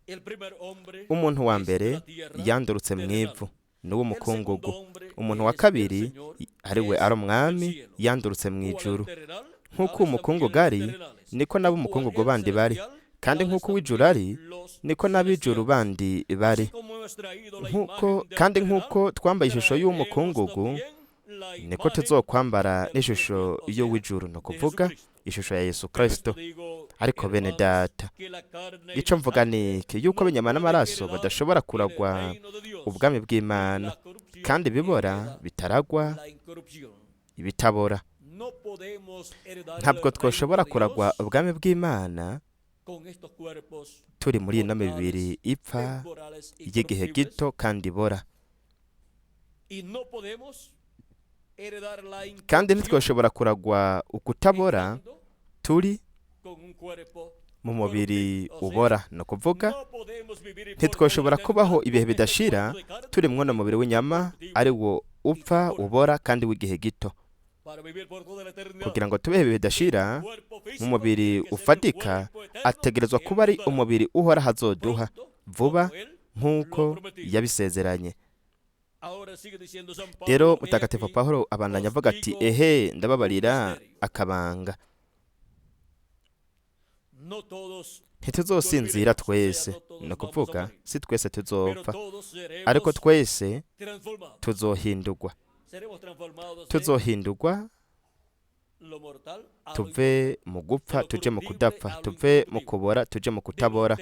El primer hombre Umuntu wa es de mbere la tierra yandurutse mu terrenal. ivu, n'uwo El mukungugu. segundo hombre Umuntu wa es el kabiri Señor, ari we es ari del umwami, cielo. yandurutse mu Cual el ijuru. terrenal, Nk'uko tales umukungugu también los ari, terrenales. niko Y cual n'ab'umukungugu el bandi bari. celestial, Kandi tales nk'uko uw'ijuru también ari, los niko n'ab'ijuru celestiales. bandi bari. Así como hemos traído la Nk'uko imagen del kandi terrenal, nk'uko twambaye ishusho traeremos y'umukungugu, también la niko imagen tuzokwambara del n'ishusho celestial, o sea, y'uw'ijuru, ni de ukuvuga Jesucristo. ishusho ya Yesu Pero esto Kristo. digo, Ariko bene hermanos, data, que la carne y ico la mvuga sangre ni iki, yuko no ab'inyama pueden n'amaraso heredar badashobora en el kuragwa reino de Dios, ubwami ni bw'Imana, la corrupción Kandi ibibora bitaragwa ibitabora. Ntabwo twoshobora kuragwa ubwami bw'Imana turi muri ino mibiri ipfa y'igihe gito kandi ibora. Kandi ntitwoshobora kuragwa ukutabora turi mu mubiri ubora. Ni ukuvuga, ntitwoshobora kubaho ibihe bidashira turi mw'uno mubiri w'inyama, ari wo upfa, ubora kandi w'igihe gito. Kugira ngo tubeho ibihe bidashira mu mubiri ufatika, ategerezwa kuba ari umubiri uhoraho azoduha vuba nk'uko yabisezeranye. Rero Mutagatifu Pawulo abandanya avuga ati: ehe, ndababarira akabanga. Ntituzosinzira twese, ni ukuvuga si twese tuzopfa, ariko twese tuzohindurwa. Tuzohindurwa tuve mu gupfa tuje mu kudapfa, tuve mu kubora tuje mu kutabora,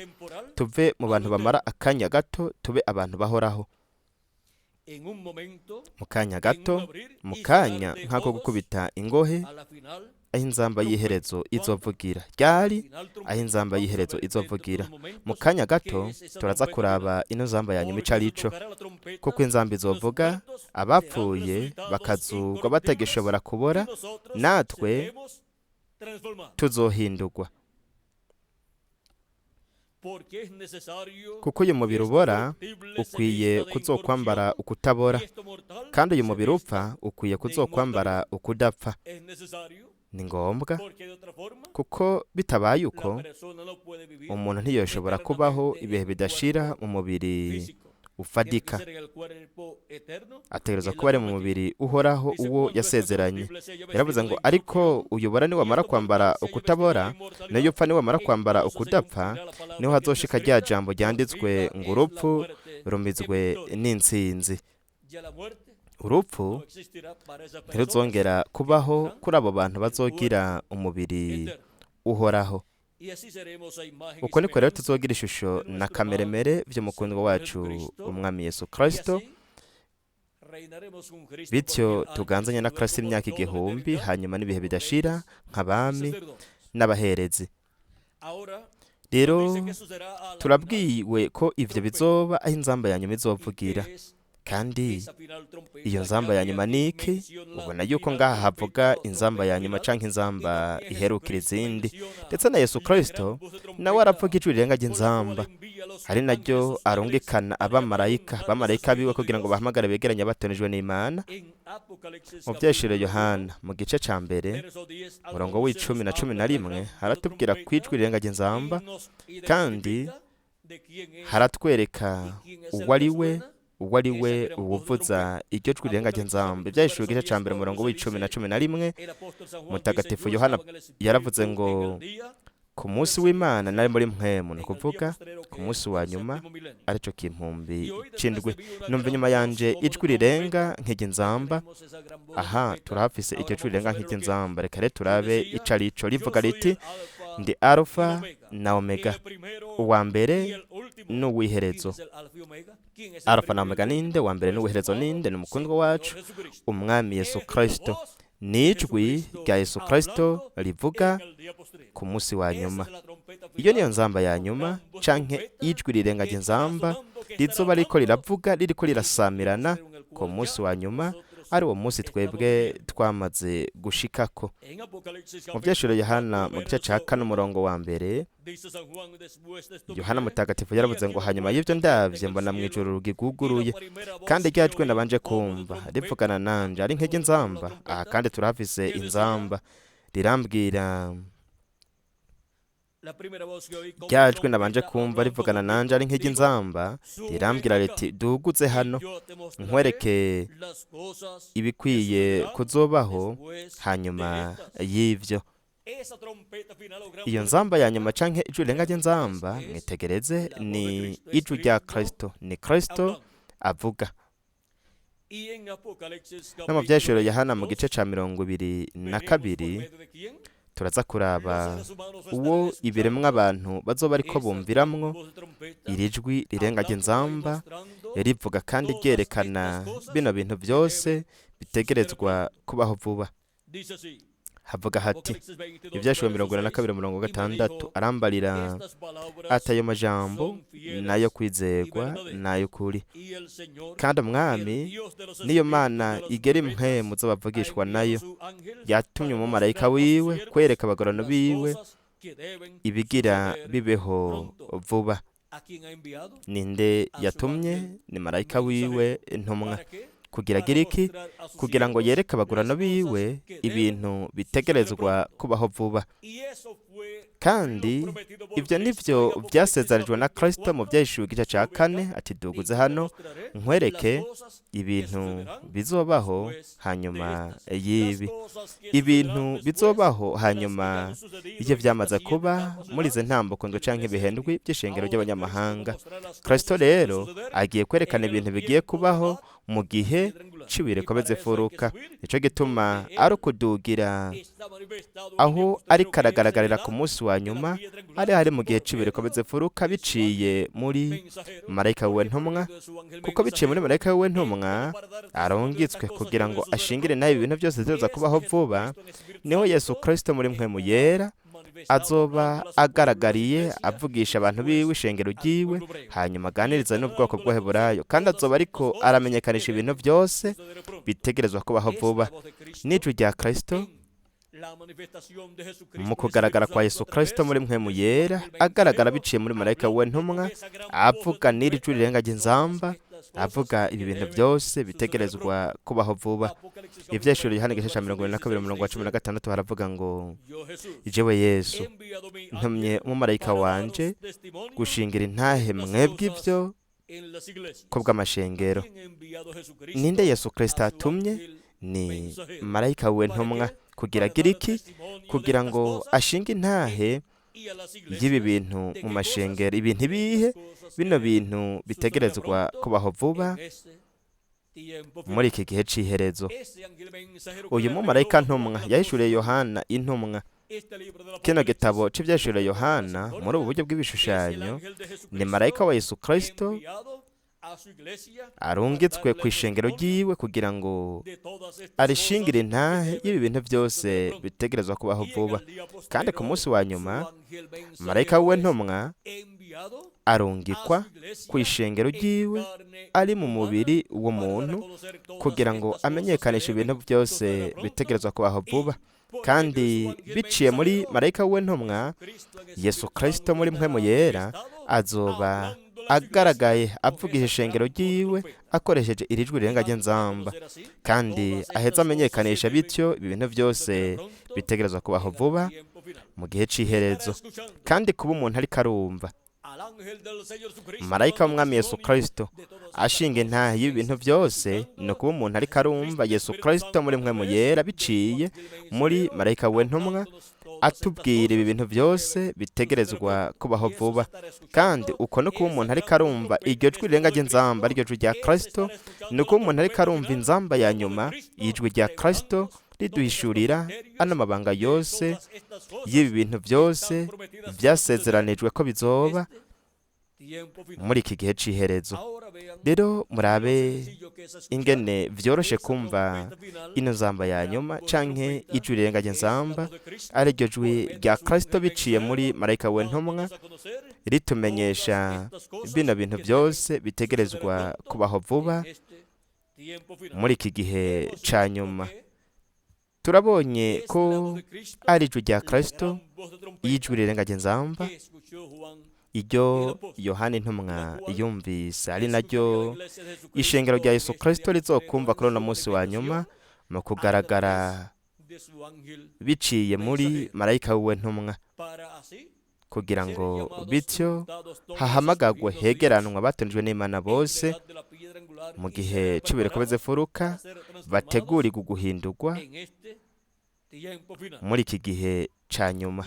tuve mu bantu bamara akanya gato tube abantu bahoraho. Mu kanya gato, mu kanya nk'ako gukubita ingohe, aho inzamba y'iherezo izovugira. Ryari? Aho inzamba y'iherezo izovugira. Mu kanya gato turaza kuraba ino nzamba ya nyuma ico arico, kuko inzamba izovuga, abapfuye bakazurwa batagishobora kubora, natwe tuzohindurwa. Kuko uyu mubiri ubora ukwiye kuzokwambara ukutabora, kandi uyu mubiri upfa ukwiye kuzokwambara ukudapfa. Ni ngombwa, kuko bitabaye uko umuntu ntiyoshobora kubaho ibihe bidashira mu mubiri ufadika. Ategerezwa kuba ari mu mubiri uhoraho uwo yasezeranye. Yaravuze ngo: ariko uyobora niwamara kwambara ukutabora, niyo upfa niwamara kwambara ukudapfa, niho hazoshika rya jambo ryanditswe ngo: urupfu rumizwe n'intsinzi. Urupfu ntiruzongera kubaho kuri abo bantu bazogira umubiri uhoraho. Uko niko rero tuzogira ishusho na kameremere vy'umukundwa wacu umwami Yesu Kristo, bityo tuganzanye na Kristo imyaka 1000, hanyuma n'ibihe bidashira nk'abami n'abaherezi. Rero turabwiwe ko ivyo bizoba aho inzamba ya nyuma izovugira. Kandi iyo nzamba ya nyuma ni iki? Ubona yuko ngaha havuga inzamba ya nyuma canke inzamba iherukira izindi. Ndetse na Yesu Kristo nawe aravuga ijwi rirenga ry'inzamba, ari naryo arungikana abamarayika biwe kugira ngo bahamagare begeranye abatonejwe n'Imana. Mu vyeshuro Yohana mu gice ca mbere umurongo w'icumi na 11 haratubwira ko ijwi rirenga ry'inzamba, kandi haratwereka uwo ari we, uwo ari we uwuvuza iryo jwi rirenga ry'inzamba. Ivyahishuriwe igice ca mbere umurongo w'icumi na 11, Mutagatifu Yohana yaravuze ngo: ku munsi w'Imana nari muri mpwemu, ni ukuvuga ku munsi wa nyuma, arico kimpumbi c'indwi, numva inyuma yanje ijwi rirenga nk'iry'inzamba. Aha turahafise iryo jwi rirenga nk'iry'inzamba. Reka rero turabe ico arico. Rivuga riti: ndi Alfa na Omega, uwa mbere n'uw'iherezo. Alfa na Omega ninde? Uwa mbere n'uw'iherezo ninde? Ni umukundwa wacu umwami Yesu Kristo. Ni ijwi rya Yesu Kristo rivuga ku munsi wa nyuma. Iyo niyo nzamba ya nyuma, canke ijwi rirenga ry'inzamba rizoba riko riravuga, ririko rirasamirana ku munsi wa nyuma, ari uwo munsi twebwe twamaze gushikako. Mu vyeshuro Yohana mu gice ca 4 umurongo wa 1, Yohana Mutagatifu yaravuze ngo: hanyuma y'ivyo ndavye mbona mw'ijuru urugi rwuguruye, kandi rya jwi nabanje kumva rivugana nanje ari nk'iry'inzamba. Aha kandi turahafise inzamba. Rirambwira rya jwi nabanje kumva rivugana nanje ari nk'iry'inzamba, rirambwira riti: duguze hano nkwereke ibikwiye kuzobaho hanyuma y'ivyo. Iyo nzamba ya nyuma canke ijwi rirenga ry'inzamba, mwitegereze, ni ijwi rya Kristo, ni Kristo avuga. No mu vyahishuro Yohana mu gice ca 22 turaza kuraba uwo ibiremwa abantu bazoba ariko bumviramwo iri jwi rirenga ry'inzamba Rivuga kandi ryerekana bino bintu byose bitegerezwa kubaho vuba. Havuga hati, Ibyashuwe 42:6, arambarira ati: "Ayo majambo nayo kwizegwa n'ay'ukuri, kandi Umwami niyo Mana igera impwemu z'abavugishwa nayo yatumye umumarayika wiwe kwereka abagorano biwe ibigira bibeho vuba." Ninde yatumye? Ni marayika wiwe intumwa. Kugira agira iki? Kugira ngo yereke abagurano biwe ibintu bitegerezwa kubaho vuba. Kandi ibyo nivyo byasezeranijwe na Kristo mu Byahishuwe igice ca 4, ati: "Duguze hano nkwereke ibintu bizobaho hanyuma y'ibi." Ibintu bizobaho hanyuma ibyo byamaze kuba muri izi ntambuko ndwi canke ibihendwi by'ishengero ry'abanyamahanga. Kristo rero agiye kwerekana ibintu bigiye kubaho mu gihe c'ibirekomeze furuka. Nico gituma ari ukudugira aho ariko aragaragarira ku munsi wa nyuma, ari mu gihe c'ibirekomeze furuka, biciye muri marayika wiwe ntumwa, kuko biciye muri marayika wiwe ntumwa arungitswe kugira ngo ashingire nawe ibintu byose bizoza kubaho vuba. Niho Yesu Kristo muri mpwemu yera azoba agaragariye avugisha abantu biwe, ishengero ryiwe, hanyuma aganiriza n'ubwoko bw'Abaheburayo, kandi azoba ariko aramenyekanisha ibintu byose bitegerezwa kubaho vuba. N'ijwi rya Kristo mu kugaragara kwa Yesu Kristo muri mpwemu yera, agaragara biciye muri marayika we ntumwa, avuga n'iri jwi rirenga inzamba, avuga ibi bintu byose bitegerezwa kubaho vuba. Ivyeshuro Yohana igice ca 22:16 haravuga ngo: "Jewe Yesu ntumye umumarayika wanje gushingira intahe mwebwe ivyo ko bw'amashengero." Ninde Yesu Kristo atumye? Ni marayika we ntumwa. Kugira agira iki? Kugira ngo ashinge intahe y'ibi bintu mu mashengero. Ibintu ibihe? Bino bintu bitegerezwa kubaho vuba muri iki gihe c'iherezo. Uyu mumarayika ntumwa yahishuriye Yohana intumwa kino gitabo c'ivyahishuriwe Yohana muri ubu buryo bw'ibishushanyo. Ni marayika wa Yesu Kristo arungitswe ku ishengero ryiwe kugira ngo arishingire intahe y'ibi bintu byose bitegerezwa kubaho vuba. Kandi ku munsi wa nyuma marayika wiwe ntumwa arungikwa ku ishengero ryiwe ari mu mubiri w'umuntu kugira ngo amenyekanishe ibintu byose bitegerezwa kubaho vuba. Kandi biciye muri marayika wiwe ntumwa, Yesu Kristo muri mpwemu yera azoba agaragaye avugisha ishengero ryiwe akoresheje iri jwi rirenga ry'inzamba, kandi aheza amenyekanisha bityo ibintu byose bitegerezwa kubaho vuba mu gihe c'iherezo. Kandi kuba umuntu ariko arumva marayika w'Umwami Yesu Kristo ashinga intahe y'ibintu byose, ni ukuba umuntu ariko arumva Yesu Kristo muri mpwemu yera biciye muri marayika we ntumwa atubwira ibi bintu byose bitegerezwa kubaho vuba. Kandi uko no kuba umuntu ariko arumva iryo jwi rirenga ry'inzamba, ariryo jwi rya Kristo, ni ukuba umuntu ariko arumva inzamba ya nyuma, ijwi rya Kristo riduhishurira ano mabanga yose y'ibi bintu byose byasezeranijwe ko bizoba muri iki gihe c'iherezo. Rero murabe ingene vyoroshe kumva ino nzamba ya nyuma canke ijwi rirenga ry'inzamba, ariryo jwi rya Kristo biciye muri marayika we ntumwa, ritumenyesha bino bintu byose bitegerezwa kubaho vuba muri iki gihe ca nyuma. Turabonye ko ari ijwi rya Kristo, ijwi rirenga ry'inzamba, iryo Yohana intumwa yumvise, ari naryo ishengero rya Yesu Kristo rizokumva kuri uno munsi wa nyuma mu kugaragara biciye muri marayika wiwe ntumwa, kugira ngo bityo hahamagagwe hegeranwa batonejwe n'Imana bose mu gihe c'ibirekomeze furuka, bategurirwa guhindurwa muri iki gihe ca nyuma.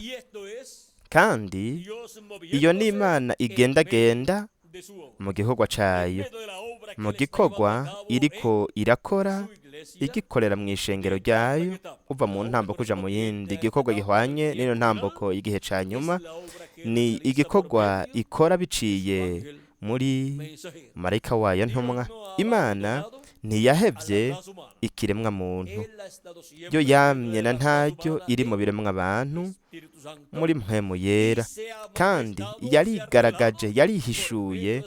Kandi iyo ni Imana igendagenda mu gikorwa cayo, mu gikorwa iriko irakora, igikorera mu ishengero ryayo, uva mu ntambuko uja mu yindi. Igikorwa gihwanye n'ino ntambuko y'igihe ca nyuma ni igikorwa ikora biciye Muri marayika wayo ntumwa. Imana ntiyahevye ikiremwa muntu, yo yamye na ntaryo iri mu biremwa abantu muri Mpwemu Yera, kandi yarigaragaje, yarihishuye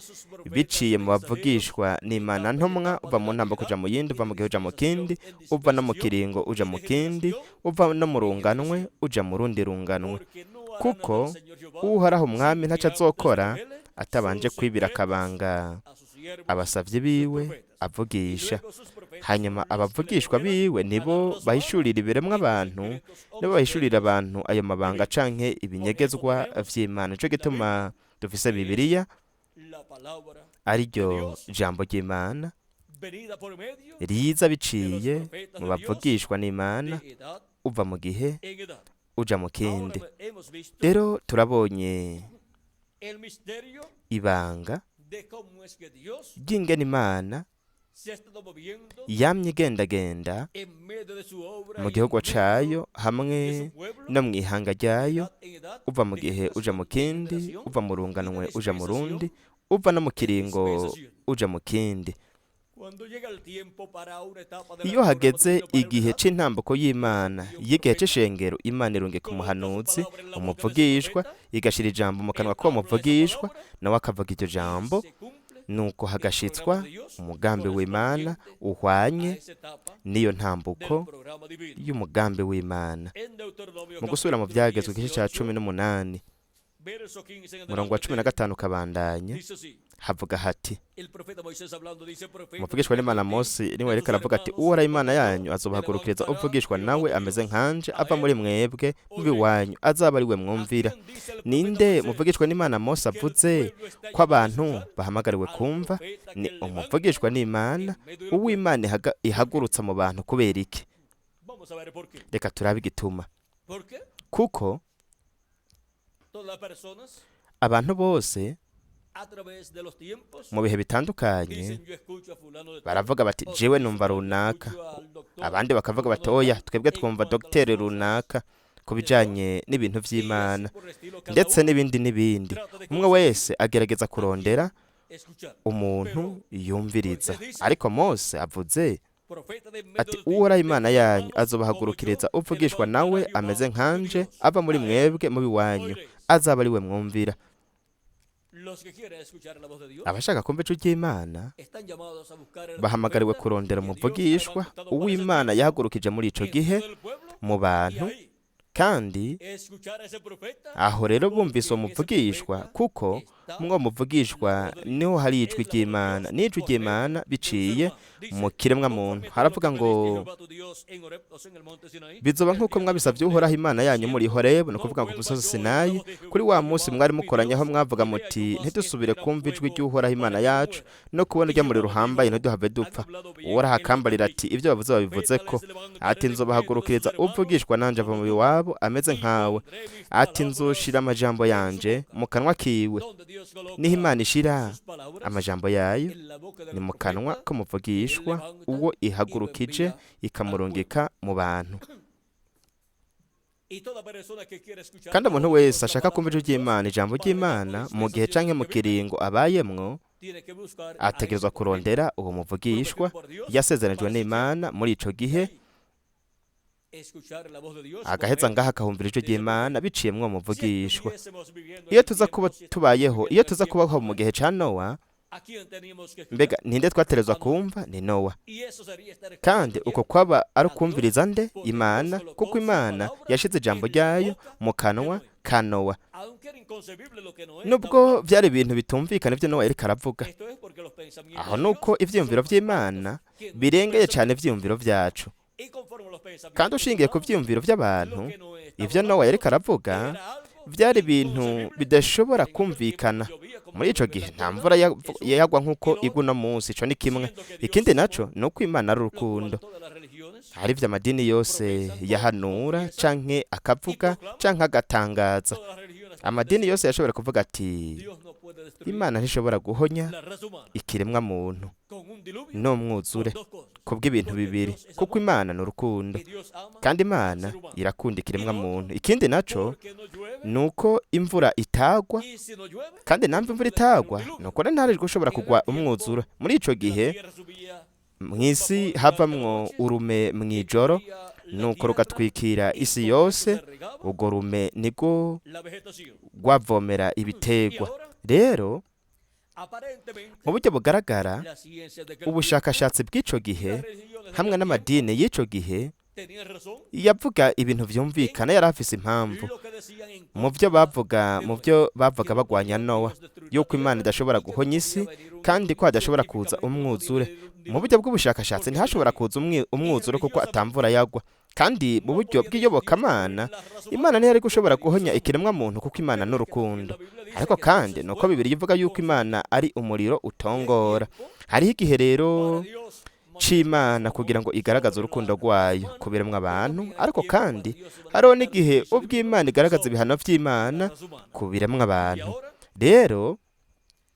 biciye mu bavugishwa n'Imana ntumwa, uva mu ntambo kuja mu yindi, uva mu gihe uja mu kindi, uva no mu kiringo uja mu kindi, uva no mu runganwe uja mu rundi runganwe. Kuko Uhoraho Umwami ntaco azokora atabanje kwibira akabanga abasavyi biwe avugisha. Hanyuma abavugishwa biwe nibo bahishurira ibiremwa abantu, nibo bahishurira abantu ayo mabanga canke ibinyegezwa vy'Imana. Nico gituma dufise Bibiliya, ariryo jambo ry'Imana riza biciye mu bavugishwa n'Imana, uva mu gihe uja mu kindi. Rero turabonye ibanga ry'ingene Imana yamye igendagenda mu gihugu cayo hamwe no mu ihanga ryayo, uva mu gihe uja mu kindi, uva mu runganwe uja mu rundi, uva no mu kiringo uja mu kindi. Iyo hageze igihe c'intambuko y'Imana, y'igihe c'ishengero, Imana irungika umuhanuzi, umuvugishwa, igashira ijambo mu kanwa k'uwo muvugishwa, nawe akavuga iryo jambo, nuko hagashitswa umugambi w'Imana uhwanye n'iyo ntambuko y'umugambi w'Imana. Mu gusubira mu Vyagezwe, igice ca 18, umurongo wa 15 ukabandanya, havuga hati, umuvugishwa n'Imana Mose niwe yariko aravuga ati: "Uhoraho Imana yanyu azobahagurukiriza uvugishwa nawe ameze nkanje, ava muri mwebwe mubi wanyu, azaba ari we mwumvira." Ninde muvugishwa n'Imana Mose avuze ko abantu bahamagariwe kumva? Ni umuvugishwa n'Imana uw'Imana ihagurutsa mu bantu. Kubera iki? Reka turabe igituma. Kuko abantu bose mu bihe bitandukanye baravuga bati: "Jewe numva runaka." Abandi bakavuga bati: "Oya, twebwe twumva dogiteri runaka ku bijanye n'ibintu vy'Imana", ndetse n'ibindi n'ibindi. Umwe wese agerageza kurondera umuntu yumviriza. Ariko Mose avuze ati: "Uhoraho Imana yanyu azobahagurukiriza uvugishwa nawe ameze nkanje, ava muri mwebwe mubi wanyu, azaba ari we mwumvira." Abashaka kumva ijwi ry'Imana bahamagariwe kurondera umuvugishwa uw'Imana yahagurukije muri ico gihe mu bantu, kandi aho rero bumvise uwo muvugishwa, kuko mw'uwo muvugishwa niho hari ijwi ry'Imana, n'ijwi ry'Imana biciye mu kiremwa muntu. Haravuga ngo: "Bizoba nk'uko mwabisavye Uhoraho Imana yanyu muri Horebu", ni ukuvuga ngo ku musozi Sinayi, kuri wa munsi mwari mukoranyeho mwavuga muti: "Ntidusubire kumva ijwi ry'Uhoraho Imana yacu no kubona urya muriro uhambaye, ntiduhave dupfa." Uhoraho akambarira ati: "Ibyo bavuze babivuze ko", ati: "Nzobahagurukiriza uvugishwa nanje ava mu iwabo ameze nkawe", ati: "Nzoshira amajambo yanje mu kanwa kiwe." Niho Imana ishira amajambo yayo ni mu kanwa k'umuvugishwa uwo ihagurukije ikamurungika mu bantu. Kandi umuntu wese ashaka kumva ijwi ry'Imana, ijambo ry'Imana, mu gihe canke mu kiringo abayemwo, ategerezwa kurondera uwo muvugishwa yasezeranijwe n'Imana muri ico gihe, agaheza ngaho akahumvira ijwi ry'Imana biciye mw'uwo muvugishwa. Iyo tuza kuba tubayeho, iyo tuza kubaho mu gihe ca Nowa, mbega ninde twaterezwa kumva? Ni Nowa. Kandi uko kwaba ari ukumviriza nde? Imana, kuko Imana yashize ijambo ryayo mu kanwa ka Nowa, nubwo byari ibintu bitumvikana ibyo Nowa yariko aravuga. Aho nuko ivyiyumviro vy'Imana birengeye cane ivyiyumviro vyacu, kandi ushingiye ku vyiyumviro vy'abantu, ivyo Nowa yariko aravuga byari ibintu bidashobora kumvikana. Muri ico gihe nta mvura yagwa nk'uko igwa uno munsi. Ico ni kimwe. Ikindi naco ni uko Imana ari urukundo. Hari ivyo amadini yose yahanura canke akavuga canke agatangaza. Amadini yose yashobora kuvuga ati Dios no puede destruir Imana ntishobora guhonya la raza humana ikiremwa muntu con un diluvio, n'umwuzure por dos cosas. kubw'ibintu Porque bibiri, Dios es kuko amor Imana ni urukundo y Dios ama kandi al Imana ser humano. irakunda ikiremwa muntu. Ikindi naco Porque no llueve, ni uko imvura itagwa, y si no llueve, kandi namva imvura itagwa nuko rero ntihari gushobora kugwa umwuzure. Muri ico la gihe tierra subía, mw'isi havamwo urume mw'ijoro, cubría la nuko tierra rugatwikira y isi con eso yose. se regaba Urwo rume nirwo la vegetación. rwavomera Y ibiterwa. ahora, Rero aparentemente, mu buryo bugaragara la ciencia de aquel ubushakashatsi bw'ico tiempo, gihe las religiones de hamwe aquel tiempo n'amadini y'ico gihe tenían razón yavuga ibintu vyumvikana, yari afise impamvu lo que decían en mu byo contra bavuga, de mu Noé, byo bavuga que no bagwanya podía Nowa, Dios destruir la yuko Imana tierra idashobora y que no guhonya podía isi venir un kandi ko hadashobora kuza científicamente no podía umwuzure. venir un Mu diluvio buryo bw'ubushakashatsi porque no ntihashobora llovía. kuza Y umwuzure kuko religiosamente atamvura yagwa, kandi mu no buryo podía Dios destruir bw'iyobokamana la raza Imana humana ntiyari gushobora porque Dios guhonya es amor. ikiremwa muntu kuko Imana Pero ni es que también urukundo. la Biblia dice Ariko que Dios kandi es nuko fuego Bibiliya ivuga yuko consumido. Imana ari umuriro Y hay utongora. tiempo Hariho igihe rero para Dios manifestar c'Imana su kugira amor ngo igaragaze sobre urukundo la raza rwayo humana, ku biremwa pero abantu, también hay ariko tiempo para kandi Dios hariho manifestar n'igihe su juicio ubwo divino Imana igaragaza sobre ibihano la vy'Imana raza humana. ku biremwa Y abantu. ahora Rero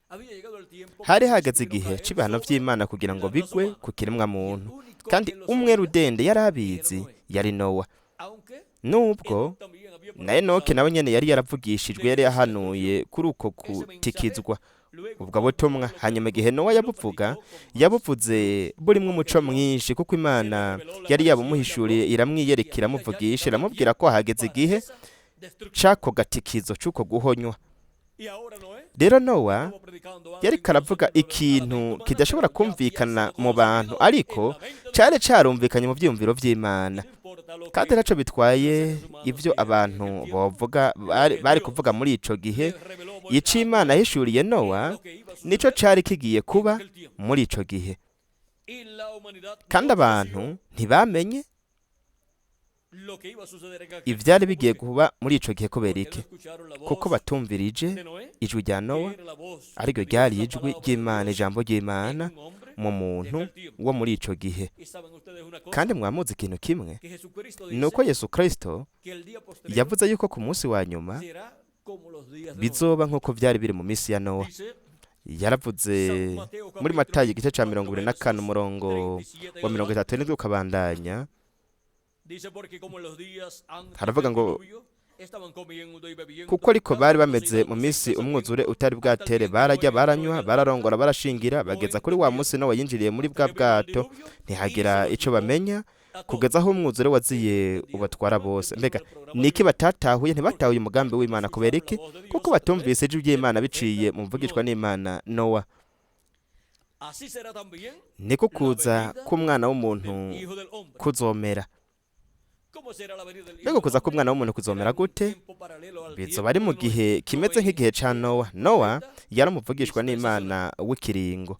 había llegado el tiempo hari que Dios hageze vino igihe caer c'ibihano sobre vy'Imana kugira ngo la raza bigwe humana. ku kiremwa Y el muntu, único kandi que lo umwe sabía rudende yari era abizi Noé. yari Nowa. Aunque Nubwo Enoc también había na Enoki profetizado nawe nyene yari yaravugishijwe, de yari esa yahanuye destrucción, kuri uko ese mensaje gutikizwa luego ubwo cuando butumwa. Noé lo Hanyuma predicó, igihe Nowa lo yabuvuga, predicó con más yabuvuze luz, burimwo porque umuco Dios mwinshi, kuko se le Imana reveló la yari maldición y le yabumuhishuriye, habló que iramwiyereka, había ya iramuvugisha, llegado el iramubwira ko tiempo hageze para igihe esa destrucción. c'ako gatikizo c'uko guhonywa. Y ahora Noé Rero Nowa estaba predicando algo yariko aravuga inconcebible a la mente ikintu humana, pero kidashobora ya había kumvikana sido mu bantu, conocido en ariko la mente de cari Dios. carumvikanye mu vyiyumviro Y vy'Imana. no importa lo Kandi que ntaco los bitwaye seres humanos ivyo dijeran en abantu aquel tiempo, bovuga, lo bari que bari Dios kuvuga muri ico gihe, le reveló ico a Imana Noé yahishuriye era Nowa lo que iba a nico suceder cari kigiye en kuba aquel tiempo. muri ico gihe. Y la humanidad Kandi no abantu conoció ntibamenye lo que iba a suceder en aquel ivyari tiempo. ¿Por bigiye qué? kuba muri ico gihe. Kubera Porque no iki? escucharon la Kuko voz batumvirije de Noé, ijwi rya que Nowa, era la voz ariryo de Dios, ryari la ijwi palabra de ry'Imana, Dios ijambo en ry'Imana un hombre mu de muntu aquel tiempo. wo muri ico gihe. Y saben ustedes una cosa, Kandi mwamuzi ikintu kimwe, que Jesucristo nuko dice Yesu Kristo que el día postrero yavuze yuko ku munsi wa nyuma será como los días de Noé. bizoba nk'uko vyari biri mu minsi ya Nowa. Dice Yaravuze San Mateo muri capítulo Matayo igice ca 24 24 versos umurongo 37 en wa mirongo adelante. itatu n'indwi ukabandanya, Dice porque como en los días antes haravuga del ngo diluvio estaban comiendo y bebiendo, kuko ariko bari casándose y bameze mu dándose en minsi umwuzure casamiento utari hasta el bwatere, día en que bararya Noé entró en baranywa el arca, bararongora barashingira, no bageza kuri wa entendieron munsi Nowa yinjiriye muri hasta bwa que vino el bwato, diluvio y se ntihagira los ico llevó bamenya a todos. kugeza aho umwuzure waziye Entendieron, ubatwara no bose. entendieron Mbega el programa niki bíblico batatahuye? porque Ntibatahuye umugambi no w'Imana. escucharon Kubera la iki? voz de Kuko Dios a través batumvise ijwi del ry'Imana biciye profeta mu mvugishwa Noé. n'Imana Nowa. Así será también Niko la kuza venida k'umwana w'umuntu del Hijo del Hombre. kuzomera. ¿Cómo será la venida del Hijo Mbega del ukuza Hombre? k'umwana w'umuntu Será kuzomera en un gute? tiempo paralelo al Bizoba ari tiempo mu de Noé. gihe kimeze Noé nk'igihe ca era Nowa. Nowa profeta yari umuvugishwa dispensacional. n'Imana w'ikiringo.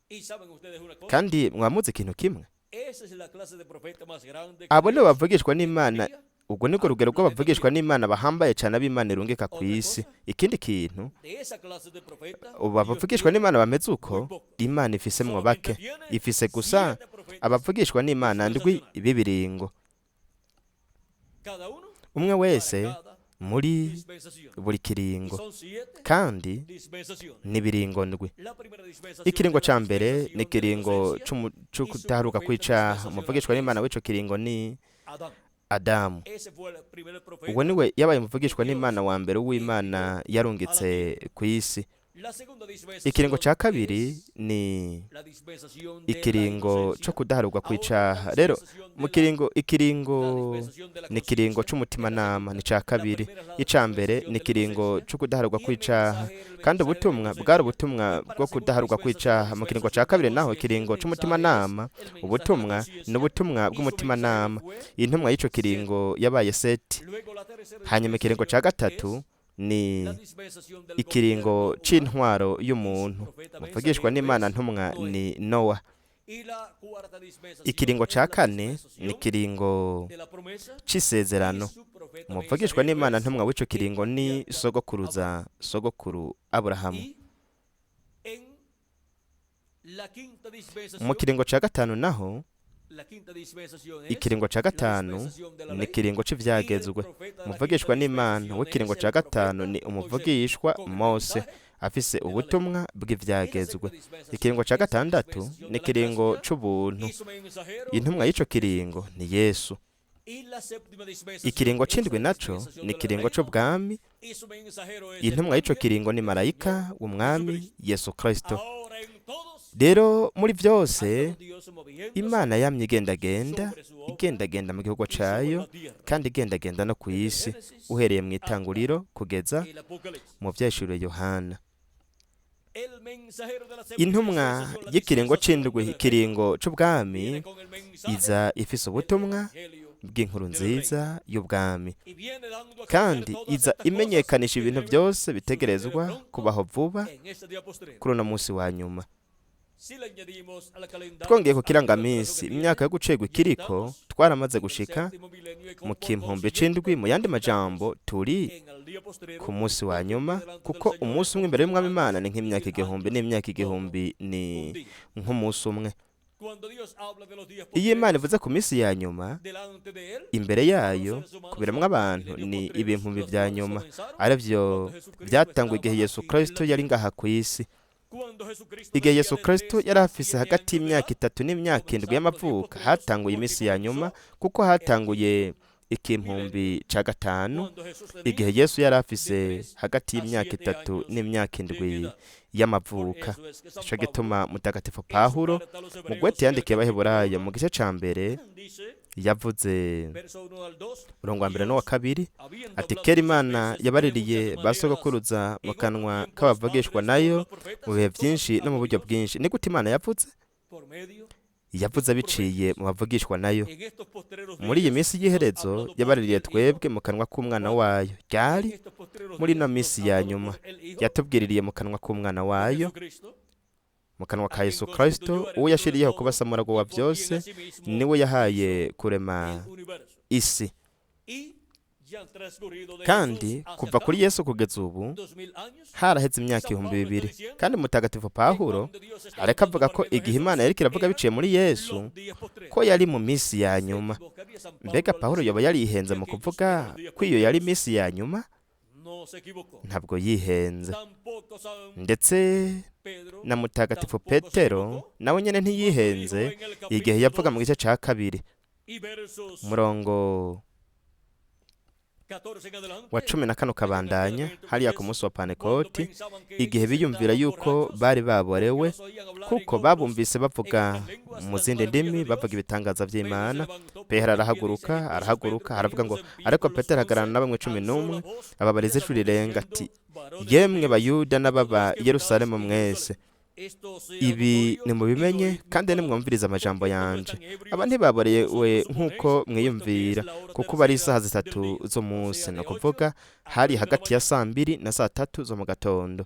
Y saben ustedes una cosa, Kandi mwamuzi ikintu kimwe, esa es la clase de profeta más grande que abo nibo Dios bavugishwa n'Imana. envía Ubwo nibwo al rugero planeta rw'abavugishwa Tierra. n'Imana bahambaye cane ab'Imana irungika ku Otra isi. cosa, Ikindi kintu, de esa clase de profeta ubu Dios abavugishwa tiene n'Imana bameze muy uko, poco. Imana ifisemwo Solamente bake. tiene Ifise gusa 7 profetas abavugishwa n'Imana ndwi dispensacionales, b'ibiringo, cada uno umwe para wese cada muri dispensación. buri Y kiringo, son 7 kandi dispensaciones. n'ibiringo ndwi. La primera dispensación Ikiringo es la ca mbere dispensación ni de la ikiringo inocencia co y su kudaharuka profeta kw'icaha. dispensacional Umuvugishwa n'Imana es w'ico kiringo ni Adán. Adamu. Ese fue el primer Uwo profeta niwe yabaye que umuvugishwa Dios n'Imana wa mbere envió w'Imana a la yarungitse tierra. ku isi. La segunda Ikiringo dispensación ca kabiri es ni la dispensación de la ikiringo co inocencia. kudaharurwa Ahora la kw'icaha. Rero dispensación mu de la kiringo la ikiringo dispensación de la ni ikiringo conciencia es la c'umutimanama segunda. ni ca La kabiri. primera es la Ica mbere dispensación ni de la ikiringo inocencia co kudaharurwa y el kw'icaha, mensaje era el kandi mensaje de la ubutumwa bwari inocencia. ubutumwa Y para bwo la segunda kudaharurwa dispensación, la kw'icaha. Mu kiringo ca dispensación de la kabiri naho conciencia, el ikiringo mensaje es c'umutimanama, el mensaje de la ubutumwa ni conciencia ubutumwa y su mensaje bw'umutimanama. fue Intumwa y'ico Set. kiringo yabaye Seti. Luego la tercera Hanyuma ikiringo ca dispensación gatatu es ni la dispensación del ikiringo gobierno humano c'intwaro y su y'umuntu. profeta Umuvugishwa mensajero n'Imana es ntumwa Noé. ni Nowa. Y la cuarta dispensación Ikiringo es ca la kane ni dispensación ikiringo de la promesa y c'isezerano. su profeta Umuvugishwa mensajero n'Imana es ntumwa w'ico el kiringo ni patriarca sogokuruza Abraham. sogokuru Aburahamu. Y en la quinta Mu dispensación kiringo ca gatanu naho Ikiringo ca gatanu ni ikiringo c'ivyagezwe. Umuvugishwa n'Imana w'ikiringo ca gatanu ni umuvugishwa Mose, afise ubutumwa bw'ivyagezwe. Ikiringo ca gatandatu ni ikiringo c'ubuntu. Intumwa y'ico kiringo ni Yesu. Ikiringo c'indwi naco ni ikiringo c'ubwami. Intumwa y'ico kiringo ni marayika w'umwami Yesu Kristo. Rero muri byose Imana yamye igendagenda, igendagenda mu gihugu cayo, kandi igendagenda no ku isi, uhereye mu itanguriro kugeza mu vyahishuriwe Yohana. Intumwa y'ikiringo c'indwi, ikiringo c'ubwami, iza ifise ubutumwa bw'inkuru nziza y'ubwami, kandi iza imenyekanisha ibintu byose bitegerezwa kubaho vuba kuri uno munsi wa nyuma. Twongeye ku kirangaminsi imyaka yo gucegwa ikiriko, twaramaze gushika mu kimpumbi c'indwi. Mu yandi majambo, turi ku munsi wa nyuma, kuko umunsi umwe imbere y'umwami Imana ni nk'imyaka igihumbi, n'imyaka igihumbi ni nk'umunsi umwe. Iyo Imana ivuze ku minsi ya nyuma imbere yayo, kubiramwo abantu ni ibihumbi vya nyuma, arivyo byatanguye igihe Yesu Kristo yari ngaha ku isi. Igihe Yesu Kristo yari afise hagati y'imyaka 3 n'imyaka 7 y'amavuka, hatanguye iminsi ya nyuma, kuko hatanguye ikimpumbi ca gatanu igihe Yesu yari afise hagati y'imyaka 3 n'imyaka 7 y'amavuka. Ico gituma Mutagatifu Pawulo mu gwete yandikiye Abaheburayo mu gice ca mbere yavuze umurongo wa mbere n'uwa kabiri ati: kera Imana yabaririye ba sogokuruza mu kanwa k'abavugishwa nayo mu bihe byinshi no mu buryo bwinshi. Ni gute Imana yavuze? Yavuze biciye mu bavugishwa nayo. Muri iyi minsi y'iherezo yabaririye twebwe mu kanwa k'umwana wayo. Ryari? Muri ino minsi ya nyuma yatubwiririye mu kanwa k'umwana wayo, mu kanwa ka Yesu Kristo, uwo yashiriyeho kuba samuragwa wa byose, niwe yahaye kurema isi. Kandi kuva kuri Yesu kugeza ubu haraheze imyaka 2000. Kandi Mutagatifu Pawulo areka avuga ko igihe Imana yariko iravuga biciye muri Yesu, ko yari mu minsi ya nyuma. Mbega Pawulo yoba yarihenze mu kuvuga ko iyo yari minsi ya nyuma? Ntabwo yihenze. Ndetse na Mutagatifu Petero nawe nyene ntiyihenze igihe yavuga mu gice ca kabiri umurongo wa 14 ukabandanya, hariya ku munsi wa Pantekoti, igihe biyumvira yuko bari baborewe, kuko babumvise bavuga mu zindi ndimi, bavuga ibitangaza by'Imana. Petero arahaguruka, arahaguruka aravuga ngo, ariko Petero ahagararana na bamwe 11, ababariza ijwi rirenga ati: yemwe Bayuda n'ababa i Yerusalemu mwese, ibi nimubimenye kandi nimwumvirize amajambo yanje. Aba ntibaborewe nk'uko mwiyumvira, kuko ubu ari isaha 3 z'umunsi, ni ukuvuga hari hagati ya saa 2 na saa 3 zo mu gatondo.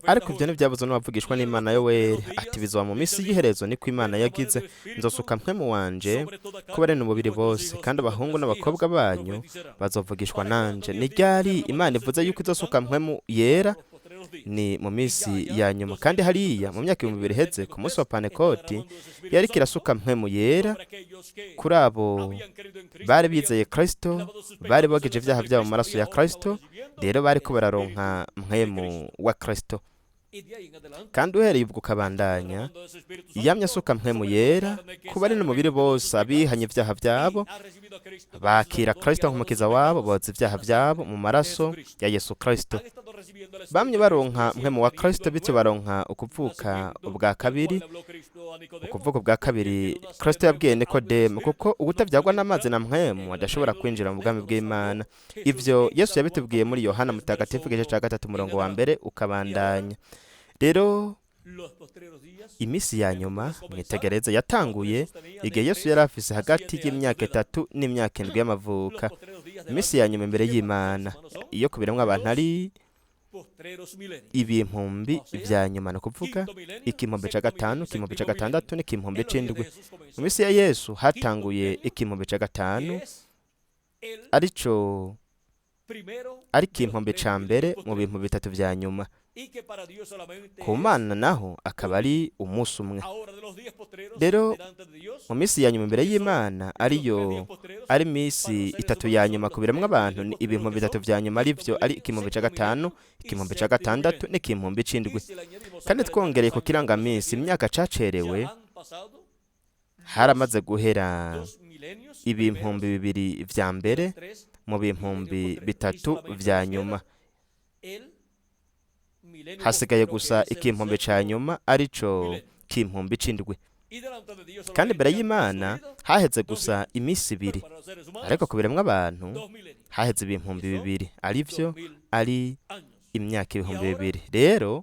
Ariko ibyo ntibyabuze n'uwavugishwa n'Imana Yoweri ati: bizoba mu minsi y'iherezo, niko Imana yagize, nzosuka mpwemu wanje ku bari umubiri bose, kandi abahungu n'abakobwa banyu bazovugishwa nanje. Ni ryari Imana ivuze yuko izosuka mpwemu yera? Ni mu minsi ya nyuma. Kandi hariya mu myaka 2000 iheze ku munsi wa Pantekoti yariko irasuka mpwemu yera kuri abo bari bizeye Kristo, bari bogeje ibyaha byabo mu maraso ya Kristo. Rero bariko bararonka mpwemu wa Kristo. Kandi uhereye ubwo ukabandanya, yamye asuka mpwemu yera ku bari n'umubiri bose abihanye ibyaha byabo, bakira Kristo nk'umukiza wabo, boza ibyaha byabo mu maraso ya Yesu Kristo. Bamye baronka mpwemu wa Kristo, bityo baronka ukuvuka ubwa kabiri. Ukuvuka ubwa kabiri Kristo yabwiye Nikodemu, kuko uwutabyagwa n'amazi na mpwemu adashobora kwinjira mu bwami bw'Imana. Ivyo Yesu yabitubwiye muri Yohana Mutagatifu igice ca 3 umurongo wa mbere ukabandanya. Rero iminsi ya nyuma mwitegereze yatanguye igihe Yesu yari afise hagati y'imyaka 3 n'imyaka 7 y'amavuka. Iminsi ya nyuma imbere y'Imana iyo kubiramwo abantu ari ibihumbi vya nyuma, ni ukuvuga ikimpumbi ca gatanu, ikimpumbi ca gatandatu n'ikimpumbi c'indwi. Mu minsi ya Yesu hatanguye ikimpumbi ca gatanu, arico ari ikimpumbi ca mbere mu bintu bitatu vya nyuma. Ku Mana naho akaba ari umunsi umwe. Rero mu minsi ya nyuma imbere y'Imana, ariyo ari minsi itatu ya nyuma ku biremwa abantu, ni ibihumbi bitatu vya nyuma, arivyo ari ikimpumbi ca gatanu, ikimpumbi ca gatandatu n'ikimpumbi c'indwi. Kandi twongereye ku kirangaminsi imyaka cacerewe, haramaze guhera 2000 vya mbere mu 3000 vya nyuma. Hasigaye gusa ikimpumbi ca nyuma, arico kimpumbi c'indwi. Kandi imbere y'Imana haheze gusa iminsi ibiri, ariko ku biremwa abantu haheze 2000, arivyo ari imyaka 2000. Rero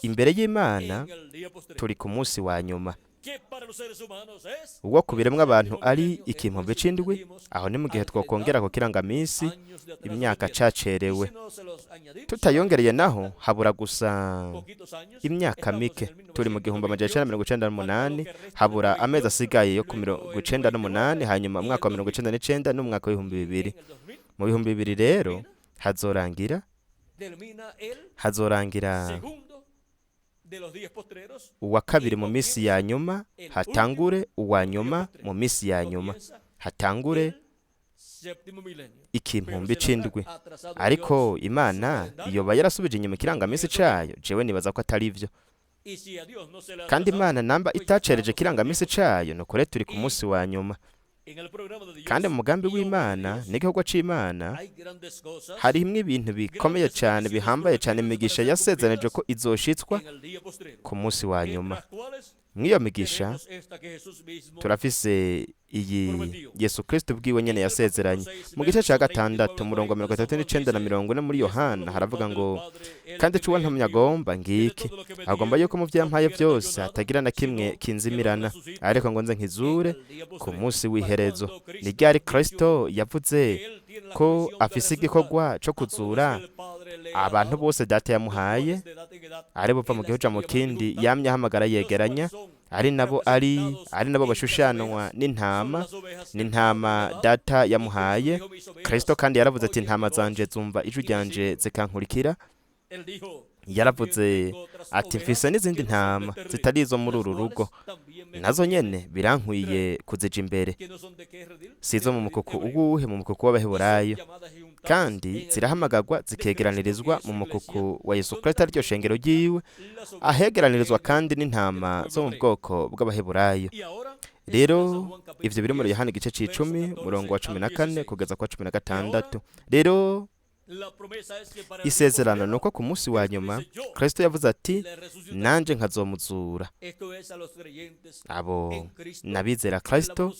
imbere y'Imana turi ku munsi wa nyuma, ubwo ku biremwa abantu ari ikimpumbi c'indwi. Aho ni mu gihe twokongera ku kirangaminsi imyaka cacerewe. Tutayongereye naho habura gusa imyaka mike. Turi mu 1998, habura amezi asigaye yo ku 98, hanyuma umwaka wa 99 n'umwaka w'2000. Mu 2000 rero hazorangira uwa kabiri mu minsi ya nyuma, hatangure uwa nyuma mu minsi ya nyuma, hatangure ikimpumbi c'indwi. Ariko Imana yoba yarasubije inyuma ikirangaminsi cayo? Jewe nibaza ko atari vyo. Kandi Imana namba itacereje ikirangaminsi cayo, nukore turi ku munsi wa nyuma. Kandi mu mugambi w'Imana n'igikorwa c'Imana harimwo ibintu bikomeye cyane, bihambaye cyane, imigisha yasezeranije ko izoshitswa ku munsi wa nyuma. Mw'iyo migisha turafise iyi Yesu Kristo ubwiwe nyene yasezeranye. Mu gice ca gatandatu, umurongo wa 39 na 40 muri Yohana, haravuga ngo: "Kandi ico uwantumye agomba ngiki, agomba yuko mu vyampaye byose hatagira na kimwe kinzimirana, ariko ngo nze nkizure ku munsi w'iherezo." Ni ryari Kristo yavuze ko afise igikorwa co kuzura abantu bose Data yamuhaye, ari buva mu gihugu mu kindi, yamye ahamagara yegeranya, ari nabo bashushanwa n'intama, n'intama Data yamuhaye? Kristo kandi yaravuze ati: "Intama zanje zumva ijwi ryanje zikankurikira." Yaravuze ati: "Mfise n'izindi ntama zitari izo muri uru rugo, nazo nyene birankwiye kuzija imbere." Si izo mu mukuku uwuhe? Mu mukuku w'Abaheburayo. Kandi zirahamagagwa zikegeranirizwa mu mukuku wa Yesu Kristo, ariryo shengero ryiwe, ahegeranirizwa kandi n'intama zo mu bwoko bw'Abaheburayo. Rero ivyo biri muri Yohana igice c'icumi, murongo wa 14 kugeza kwa 16. Rero isezerano ni uko ku munsi wa nyuma Kristo yavuze ati: "Nanje nkazomuzura." Abo n'abizera Kristo,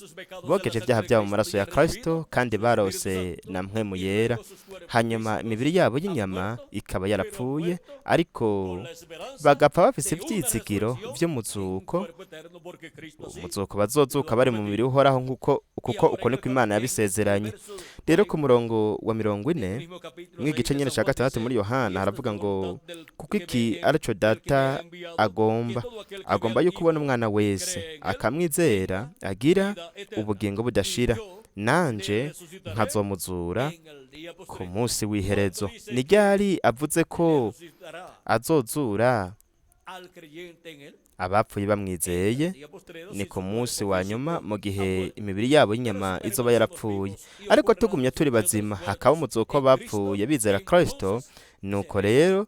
bogeje ibyaha byabo mu maraso ya Kristo, kandi barose na Mpwemu Yera, hanyuma imibiri yabo y'inyama ikaba yarapfuye, ariko bagapfa bafise ivyizigiro vy'umuzuko, umuzuko bazozuka bari mu mubiri uhoraho, nkuko kuko uko niko Imana yabisezeranye. Rero ku murongo wa 40 mw'igice nyene ca gatandatu muri Yohana haravuga ngo: "Kuko iki arico Data agomba, agomba yuko ubona Umwana wese akamwizera agira ubugingo budashira, nanje nkazomuzura ku munsi w'iherezo." Ni ryari avuze ko azozura abapfuye bamwizeye? Ni ku munsi wa nyuma, mu gihe imibiri yabo y'inyama izoba yarapfuye, ariko tugumye turi bazima, hakaba umuzuko bapfuye bizera Kristo. Nuko rero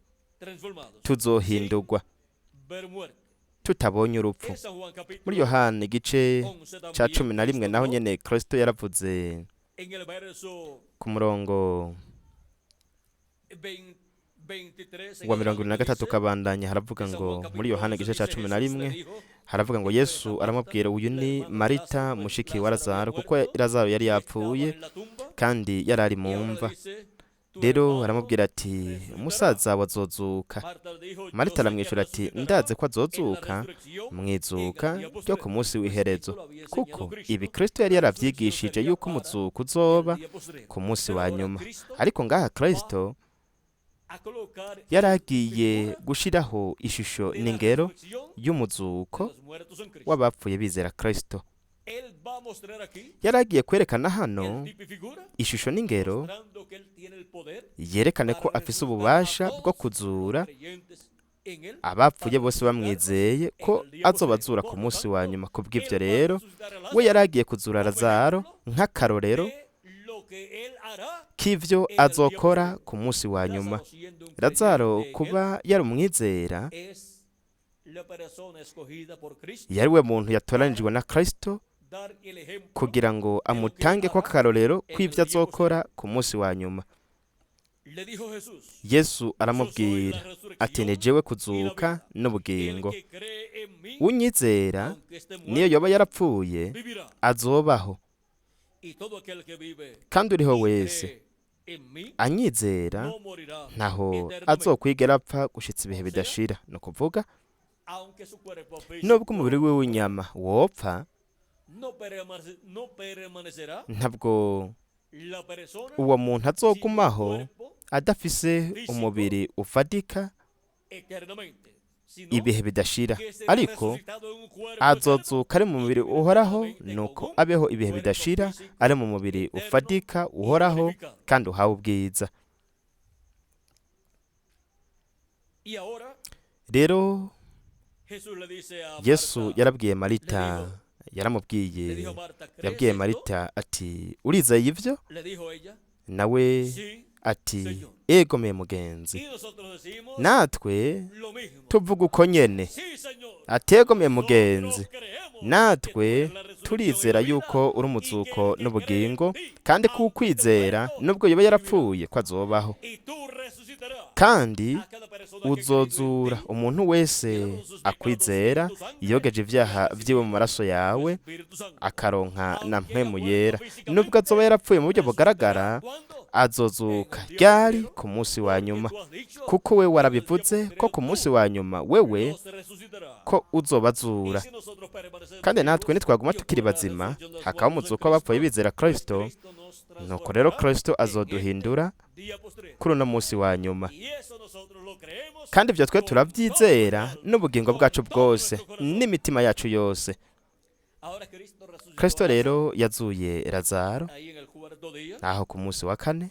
tuzohindurwa tutabonye urupfu. Muri Yohana igice ca 11 naho nyene Kristo yaravuze ku murongo wa 23 kabandanya, haravuga ngo, muri Yohana igice ca 11 haravuga ngo: Yesu aramubwira, uyu ni Marita mushiki wa Lazaro, kuko Lazaro yari yapfuye kandi yari ari mu mva. Rero aramubwira ati: "Umusaza wazozuka." Marita aramwishyura ati: "Ndazi ko azozuka mwizuka ryo ku munsi w'iherezo." Kuko ibi Kristo yari yaravyigishije yuko umuzuko uzoba ku munsi wa nyuma. Ariko ngaha Kristo yaragiye gushiraho ishusho n'ingero y'umuzuko w'abapfuye bizera Kristo. Yari agiye kwerekana hano ishusho n'ingero, yerekane ko afise ububasha bwo kuzura abapfuye bose bamwizeye, ko azobazura ku munsi wa nyuma. Kubw'ivyo rero, we yari agiye kuzura Lazaro nk'akarorero k'ivyo azokora ku munsi wa nyuma. Lazaro kuba yari umwizera, yari we muntu yatoranijwe na Kristo kugira ngo amutange ko akarorero kw'ivyo azokora ku munsi wa nyuma. Yesu aramubwira ati: "Ni jewe kuzuka n'ubugingo, unyizera niyo yoba yarapfuye azobaho, kandi uriho wese anyizera ntaho azokwigera apfa gushitsa ibihe bidashira." Ni ukuvuga, nubwo umubiri wiwe w'inyama wopfa, ntabwo uwo muntu azogumaho adafise umubiri ufatika ibihe bidashira, ariko azozuka ari mu mubiri uhoraho, nuko abeho ibihe bidashira ari mu mubiri ufatika uhoraho kandi uhawe ubwiza. Rero Yesu yarabwiye Marita, yaramubwiye, yabwiye Marita ati: "Urizeye ibyo?" Nawe ati: "Egomeye mugenzi." Natwe tuvuga uko nyene, ategomeye mugenzi, natwe turizera yuko uri umuzuko n'ubugingo, kandi ko ukwizera nubwo yoba yarapfuye ko azobaho, kandi uzozura umuntu wese akwizera yogeje ibyaha vyiwe mu maraso yawe, akaronka na mpwemu yera. Nubwo azoba yarapfuye mu buryo bugaragara, azozuka ryari? Ku munsi wa nyuma, kuko we warabivuze ko ku munsi wa nyuma wewe ko uzobazura. Kandi natwe nitwaguma tukiri bazima, hakaba umuzuko w'abapfuye bizera Kristo, nuko rero Kristo azoduhindura kuri uno munsi wa nyuma. Kandi ibyo twe turabyizera n'ubugingo bwacu bwose n'imitima yacu yose. Kristo rero yazuye Lazaro aho ku munsi wa kane,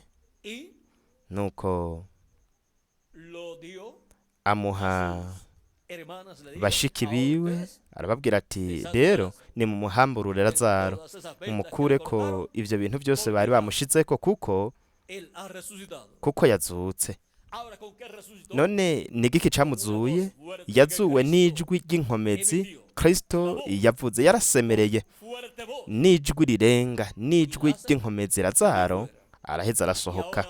nuko amuha bashiki biwe, arababwira ati: "Rero ni mu muhamburure Lazaro, mumukure ko ivyo bintu byose bari bamushizeko, kuko yazutse." None ni igiki camuzuye? Yazuwe n'ijwi ry'inkomezi Kristo yavuze, yarasemereye n'ijwi rirenga, n'ijwi ry'inkomezi, Lazaro araheza arasohoka.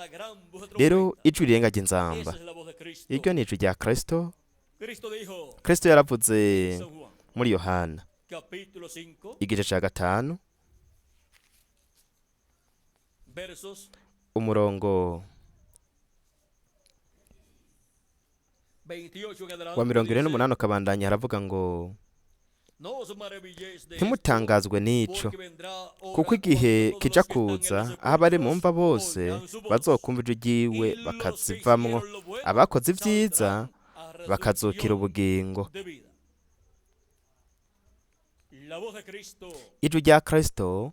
Rero ijwi rirenga ry'inzamba, iryo ni ijwi rya Kristo. Kristo yaravuze muri Yohana igice ca 5, umurongo wa 48 ukabandanya, haravuga ngo: "Ntimutangazwe n'ico, kuko igihe kija kuza aho abari mu mva bose bazokumva ijwi ryiwe bakazivamwo, abakoze ivyiza bakazukira ubugingo." Ijwi rya Kristo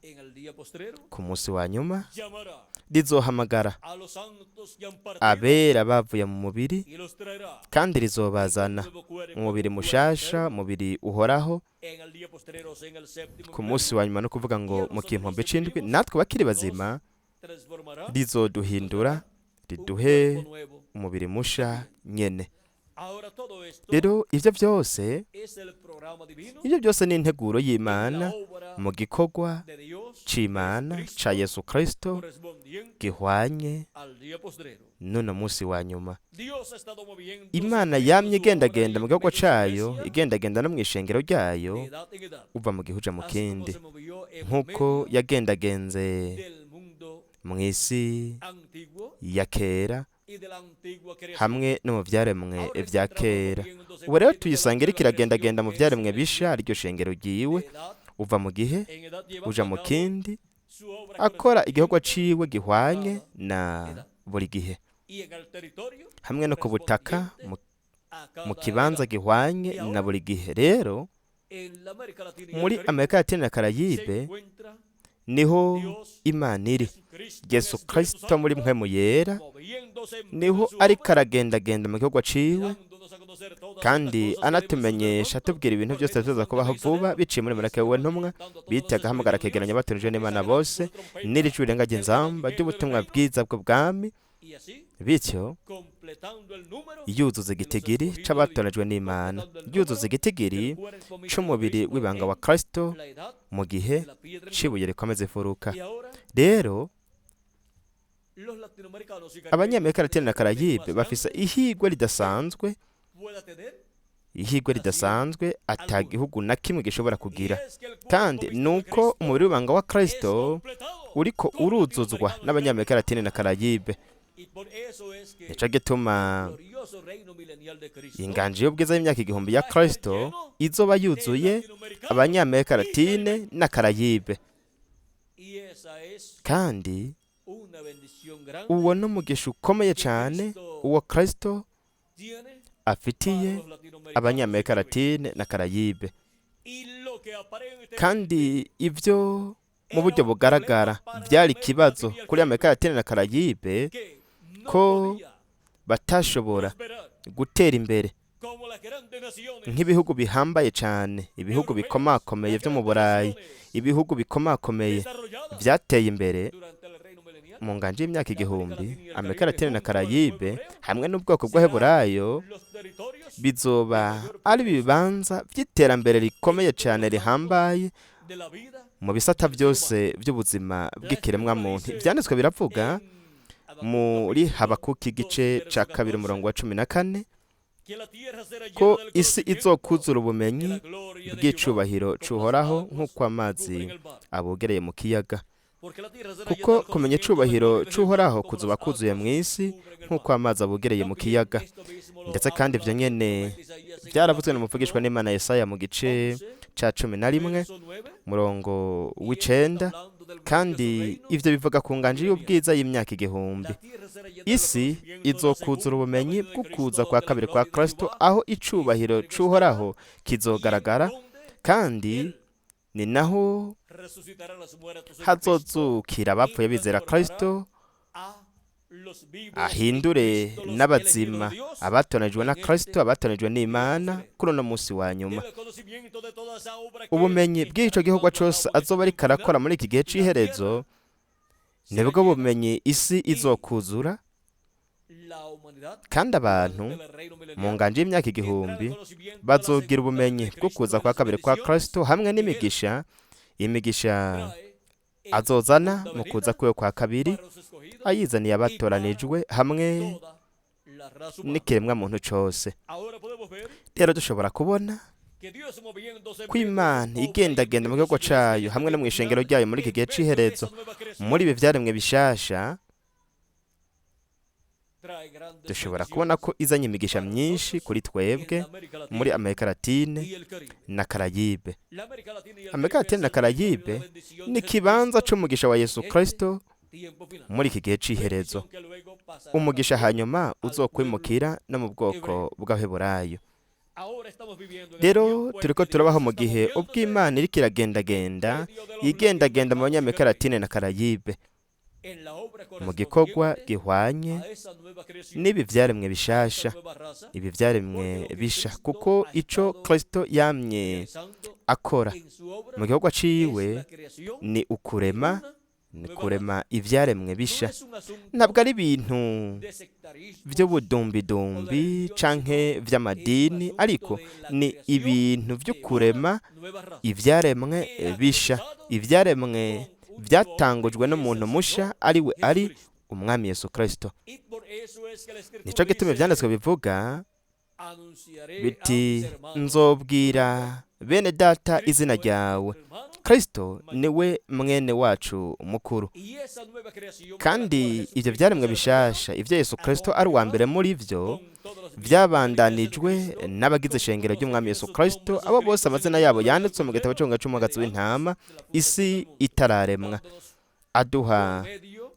ku munsi wa nyuma rizohamagara abera bavuye mu mubiri, kandi rizobazana mu mubiri mushasha, mubiri uhoraho ku munsi wa nyuma, no kuvuga ngo mu kimpombe c'indwi, natwe bakiri bazima rizoduhindura riduhe umubiri musha nyene. Rero ivyo byose, ivyo byose ni integuro y'Imana mu gikorwa c'Imana ca Yesu Kristo gihwanye n'uno munsi wa nyuma. Imana yamye igendagenda mu gikorwa cayo, igendagenda no mu ishengero ryayo, uva mu gihe uja mu kindi, nk'uko yagendagenze mu isi ya kera hamwe no mu vyaremwe vya kera. Ubu rero tuyisanga iriko iragendagenda mu vyaremwe bisha, ariryo shengero ryiwe, uva mu gihe uja mu kindi, akora igikorwa ciwe gihwanye na buri gihe, hamwe no ku butaka mu kibanza gihwanye na buri gihe. Rero Muri Amerika Latine na Karayibe niho Imana iri. Yesu Kristo muri mpwemu yera niho ariko aragendagenda mu gihugu aciwe, kandi anatumenyesha atubwira ibintu byose bizaza kubaho vuba biciye muri marayika we ntumwa bita agahamagara kegeranya abatonejwe n'Imana bose n'iri jwi rirenga inzamba ry'ubutumwa bwiza bw'ubwami, bityo yuzuza igitigiri c'abatonejwe n'Imana, yuzuza igitigiri c'umubiri w'ibanga wa Kristo mu gihe c'ibuye rikomeza imfuruka. Rero Abanyamerika Latine na Karayibe bafise ihigwe ridasanzwe, ihigwe ridasanzwe ata gihugu na kimwe gishobora kugira, kandi nuko umubiri w'ibanga wa Kristo uriko uruzuzwa n'Abanyamerika Latine na Karayibe. Nico gituma inganji y'ubwiza y'imyaka 1000 ya Kristo izoba yuzuye Abanyamerika Latine na Karayibe, kandi uwo n'umugisha ukomeye cyane uwo Kristo afitiye Abanyamerika Latine na Karayibe. Kandi ibyo mu buryo bugaragara byari ikibazo kuri Amerika Latine na Karayibe ko batashobora gutera imbere nk'ibihugu bihambaye cyane, ibihugu bikomakomeye byo mu Burayi, ibihugu bikomakomeye byateye imbere mu nganje y'imyaka 1000. Amerika Latine na Karayibe hamwe n'ubwoko bw'Abaheburayo bizoba ari ibibanza by'iterambere rikomeye cyane rihambaye mu bisata byose by'ubuzima bw'ikiremwamuntu. Ibyanditswe biravuga muri Habakuki igice cya 2 umurongo wa 14 ko isi izokuzura ubumenyi bw'icubahiro c'Uhoraho nk'uko amazi abogereye mu kiyaga, kuko kumenya icubahiro c'Uhoraho kuzoba kuzuye mu isi nk'uko amazi abogereye mu kiyaga. Ndetse kandi ibyo nyene byaravuzwe n'umuvugishwa n'Imana Yesaya mu gice ca 11 murongo w'9, kandi ivyo bivuga ku nganje y'ubwiza y'imyaka 1000. Isi izokuzura ubumenyi bw'ukuza kwa kabiri kwa Kristo, aho icubahiro c'Uhoraho kizogaragara, kandi ni naho hazozukira abapfuye bizera Kristo, ahindure n'abazima abatonejwe na Kristo, abatonejwe n'Imana kuri uno munsi wa nyuma. Ubumenyi bw'ico gikorwa cose azoba ariko arakora muri iki gihe c'iherezo nibwo bumenyi isi izokuzura, kandi abantu mu nganje y'imyaka 1000 bazogira ubumenyi bwo kuza kwa kabiri kwa Kristo hamwe n'imigisha, imigisha azozana mu kuza kwiwe kwa kabiri ayizaniye abatoranijwe hamwe n'ikiremwa muntu cose. Rero dushobora kubona ko Imana igendagenda mu gihugu cayo hamwe no mu ishengero ryayo muri iki gihe c'iherezo, muri ibi vyaremwe bishasha, dushobora kubona ko izanye imigisha myinshi kuri twebwe muri Amerika Latine na Karayibe. Amerika Latine na Karayibe ni kibanza c'umugisha wa Yesu Kristo muri iki gihe c'iherezo, umugisha hanyuma uzokwimukira no mu bwoko bw'Abaheburayo. Rero turiko turabaho mu gihe ubw'Imana iriko iragendagenda, igendagenda mu Banyamerika Latine na Karayibe mu gikorwa gihwanye n'ibi vyaremwe bishasha, ibi vyaremwe bisha, kuko ico Kristo yamye akora mu gikorwa ciwe ni ukurema, ni kurema ivyaremwe bisha. Ntabwo ari ibintu vy'ubudumbidumbi canke vy'amadini, ariko ni ibintu vyo kurema ivyaremwe bisha, ivyaremwe byatangujwe n'umuntu musha ari we ari umwami Yesu Kristo. Nico gituma ivyanditswe bivuga biti nzobwira bene data izina ryawe. Kristo niwe mwene wacu mukuru, kandi ivyo vyaremwe bishasha ivyo Yesu Kristo ari uwa mbere muri vyo byabandanijwe n'abagize ishengero ry'umwami Yesu Kristo, abo bose amazina yabo yanditswe mu gitabo c'umwagazi w'intama isi itararemwa. Aduha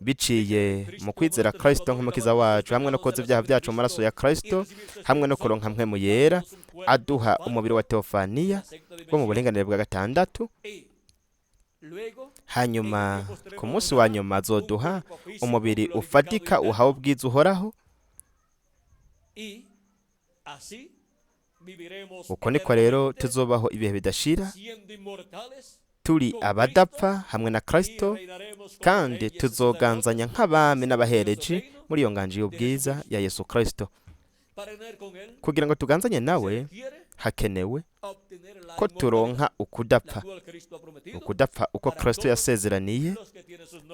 biciye mu kwizera Kristo nk'umukiza wacu, hamwe no koza ibyaha byacu mu maraso ya Kristo, hamwe no kuronka mpwemu yera, aduha umubiri wa teofaniya. bwo mu buringanire bwa gatandatu. Hanyuma ku munsi wa nyuma azoduha umubiri ufatika uhawe ubwiza uhoraho. Uko niko rero tuzobaho ibihe bidashira, turi abadapfa hamwe na Kristo, kandi tuzoganzanya nk'abami n'abahereji muri iyo nganji y'ubwiza ya Yesu Kristo. Kugira ngo tuganzanye nawe hakenewe ko turonka ukudapfa, ukudapfa uko Kristo yasezeraniye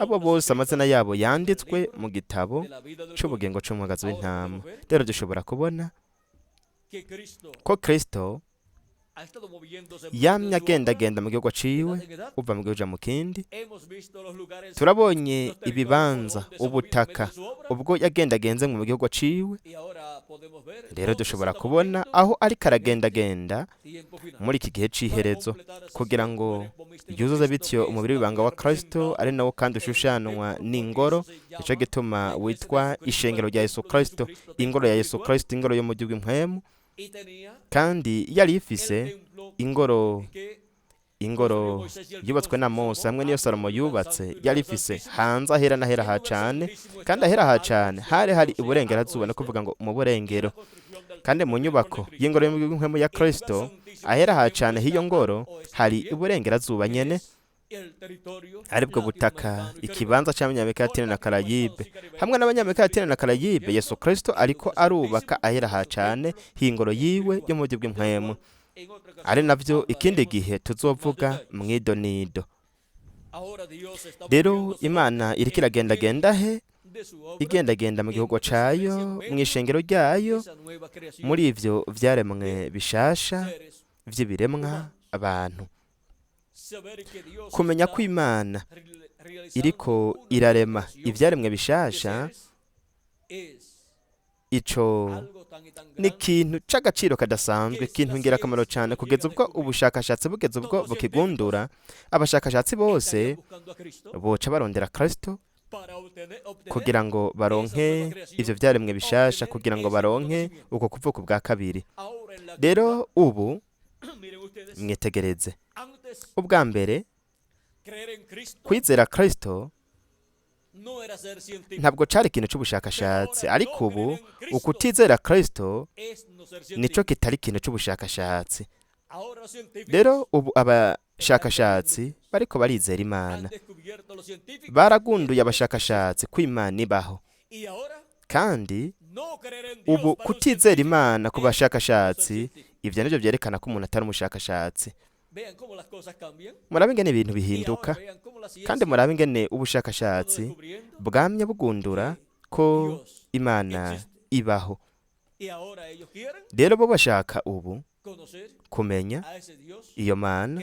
abo bose amazina yabo yanditswe mu gitabo c'ubugingo c'umwagazi w'intama. Rero dushobora kubona ko Kristo yamye agendagenda mu gihugu ciwe, uva mu gihugu uja mu kindi. Turabonye ibibanza, ubutaka ubwo yagendagenze mu gihugu ciwe. Rero dushobora kubona aho ariko aragendagenda muri iki gihe c'iherezo, kugira ngo yuzuze bityo umubiri w'ibanga wa Kristo, ari nawo kandi ushushanwa n'ingoro. Nico gituma witwa ishengero rya Yesu Kristo, ingoro ya Yesu Kristo, ingoro yo mu gihugu impwemu. Kandi yari ifise ingoro yubatswe na Mose hamwe n'iyo Salomo yubatse. Yari ifise hanze ahera n'ahera ha cane, kandi ahera ha cane hari hari iburengerazuba, no kuvuga ngo mu burengero. Kandi mu nyubako y'ingoro y'inkwemu ya Kristo, ahera ha cane h'iyo ngoro hari iburengerazuba nyene, aribwo butaka, ikibanza c'Abanyamerika Latine na Karayibe. Hamwe n'Abanyamerika Latine na Karayibe, Yesu Kristo ariko arubaka ahera ha cane h'ingoro yiwe yo mu buryo bw'impwemu, ari navyo ikindi gihe tuzovuga mwidonido. Rero Imana iriko iragendagenda he? Igendagenda mu gihugu cayo, mw'ishengero ryayo, muri ivyo vyaremwe bishasha vy'ibiremwa abantu. Kumenya ko Imana iriko irarema ivyaremwe bishasha, ico ni ikintu c'agaciro kadasanzwe, ikintu ngirakamaro cane, kugeza ubwo ubushakashatsi bugeze ubwo bukigundura. Abashakashatsi bose boca barondera Kristo kugira ngo baronke ivyo vyaremwe bishasha, kugira ngo baronke uko kuvuka bwa kabiri. Rero ubu mwitegereze, ubwa mbere kwizera Kristo ntabwo cari ikintu c'ubushakashatsi, ariko ubu ukutizera Kristo nico kitari ikintu c'ubushakashatsi. Rero ubu abashakashatsi bariko barizera Imana, baragunduye abashakashatsi ko Imana ibaho. Kandi ubu kutizera Imana ku bashakashatsi, ivyo nivyo vyerekana ko umuntu atari umushakashatsi. Murabe ingene ibintu bihinduka, kandi murabe ingene ubushakashatsi bwamye bugundura ko Imana ibaho. Rero bo bashaka ubu kumenya iyo Mana,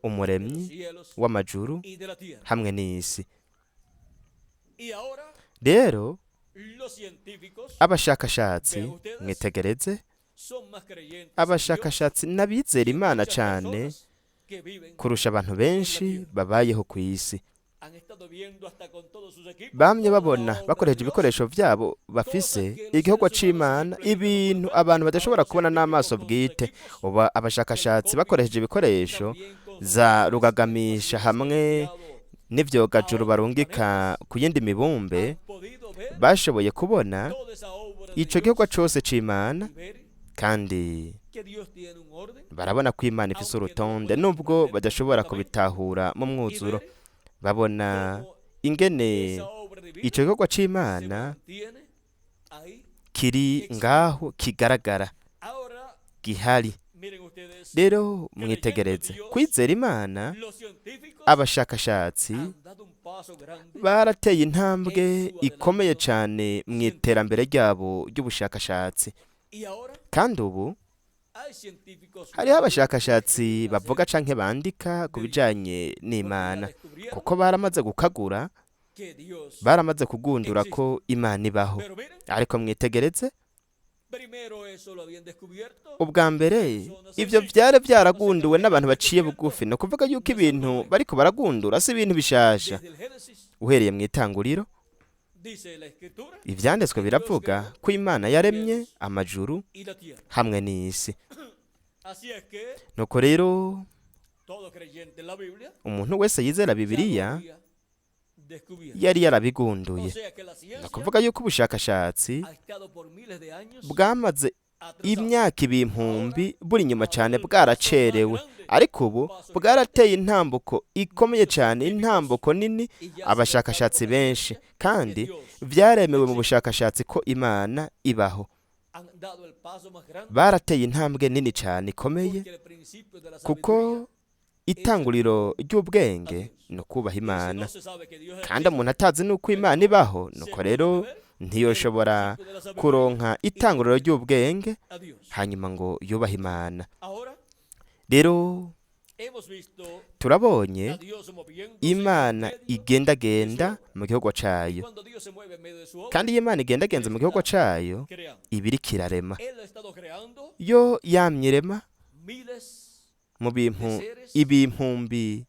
umuremyi w'amajuru hamwe n'isi. Rero abashakashatsi, mwitegereze, abashakashatsi n'abizera Imana cane kurusha abantu benshi babayeho ku isi. Bamye babona bakoresheje ibikoresho vyabo bafise igikorwa c'Imana, ibintu abantu badashobora kubona n'amaso bwite. Uba abashakashatsi bakoresheje ibikoresho za rugagamisha hamwe n'ivyogajuru barungika ku yindi mibumbe, bashoboye kubona ico gikorwa cose c'Imana, kandi barabona ko Imana ifise urutonde, nubwo badashobora kubitahura mu mwuzuro. Babona ingene ico gikorwa c'Imana kiri ngaho, kigaragara, gihari. Rero mwitegereze, kwizera Imana, abashakashatsi barateye intambwe ikomeye cane mu iterambere ryabo ry'ubushakashatsi. Kandi ubu hariho abashakashatsi bavuga canke bandika ku bijanye n'Imana, kuko baramaze gukagura, baramaze kugundura ko Imana ibaho. Ariko mwitegereze, ubwa mbere ivyo vyari vyaragunduwe n'abantu baciye bugufi. Ni ukuvuga yuko ibintu bariko baragundura si ibintu bishasha. Uhereye mu itanguriro, ivyanditswe biravuga ko Imana yaremye amajuru hamwe n'isi. Nuko rero umuntu wese yizera Bibiliya yari yarabigunduye. Ni ukuvuga yuko ubushakashatsi bwamaze imyaka ibihumbi buri inyuma cyane, bwaracerewe, ariko ubu bwarateye intambuko ikomeye cyane, intambuko nini, abashakashatsi benshi, kandi byaremewe mu bushakashatsi ko Imana ibaho. Barateye intambwe nini cyane ikomeye, kuko itanguriro ry'ubwenge ni ukubaha Imana. Kandi umuntu atazi n'uko Imana ibaho, nuko rero ntiyoshobora kuronka itanguriro ry'ubwenge hanyuma ngo yubahe Imana. Rero turabonye Imana igendagenda mu gihugu cayo, kandi iyo Imana igendagenza mu gihugu cayo iba iriko irarema. Yo yamye irema mu bintu ibihumbi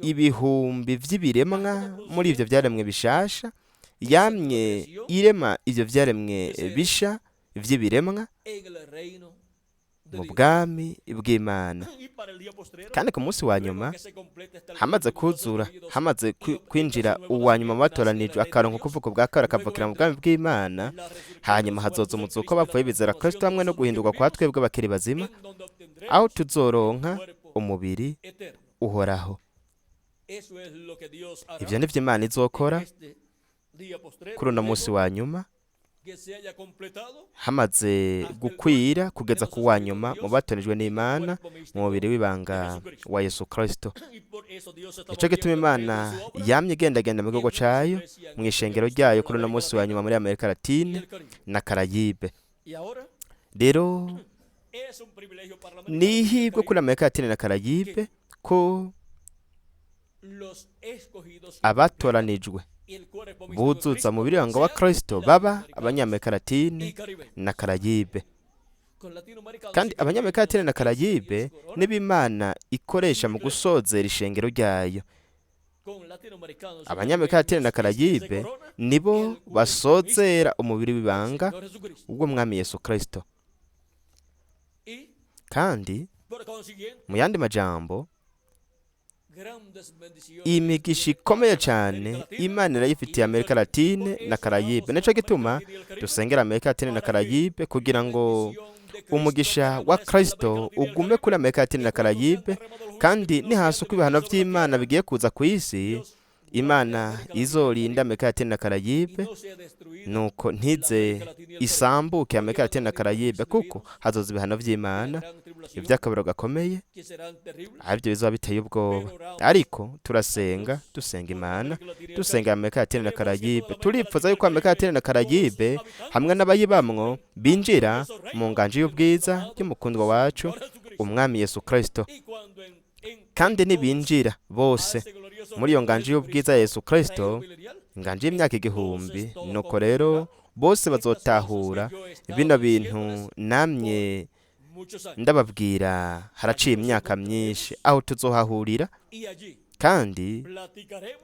ibihumbi vy'ibiremwa muri ivyo vyaremwe bishasha. Yamye irema ivyo vyaremwe bisha vy'ibiremwa mu bwami bw'Imana. Kandi ku munsi wa nyuma, hamaze kuzura, hamaze kwinjira uwa nyuma mu batoranijwe, akaronka ukuvuko bwa kabiri, akavukira mu bwami bw'Imana, hanyuma hazoza umuzuko bapfuye bizera Kristo, hamwe no guhindurwa kwa twebwe abakiri bazima, aho tuzoronka umubiri uhoraho. Ivyo nivyo Imana izokora kuri uno munsi wa nyuma, hamaze gukwira kugeza ku wa nyuma mu batoranijwe n'Imana mu mubiri w'ibanga wa Yesu Kristo. Nico gituma Imana yamye igendagenda mu gihugu cayo, mu ishengero ryayo, kuri uno munsi wa nyuma muri Amerika Latine na Karayibe. Rero ni ihirwe kuri Amerika Latine na Karayibe ko abatoranijwe buzuza umubiri w'ibanga wa Kristo baba Abanyamerika Latine na Karayibe. Kandi Abanyamerika Latine na Karayibe nibo Imana ikoresha mu gusozera ishengero ryayo. Abanyamerika Latine na Karayibe nibo basozera umubiri w'ibanga w'Umwami Yesu Kristo. Kandi mu yandi majambo, imigisha ikomeye cyane Imana irayifitiye Amerika Latine na Karayibe. Nico gituma dusengera Amerika Latine na Karayibe, kugira ngo umugisha wa Kristo ugume kuri Amerika Latine na Karayibe. Kandi nihasi uko ibihano vy'Imana bigiye kuza ku isi, Imana izorinda Amerika Latine na Karayibe, nuko ntize isambuke Amerika Latine na Karayibe, kuko hazoza ibihano vy'Imana ivy'akabaro gakomeye, aribyo bizoba biteye ubwoba. Ariko turasenga, dusenga Imana, dusenga Amerika Latine na Karayibe. Turipfuza yuko Amerika Latine na Karayibe hamwe n'abayibamwo binjira mu nganje y'ubwiza y'umukundwa wacu Umwami Yesu Kristo. Kandi nibinjira bose muri iyo nganje y'ubwiza ya Yesu Kristo, inganje y'imyaka 1000, nuko rero bose bazotahura bino bintu namye ndababwira haraciye imyaka myinshi, aho tuzohahurira kandi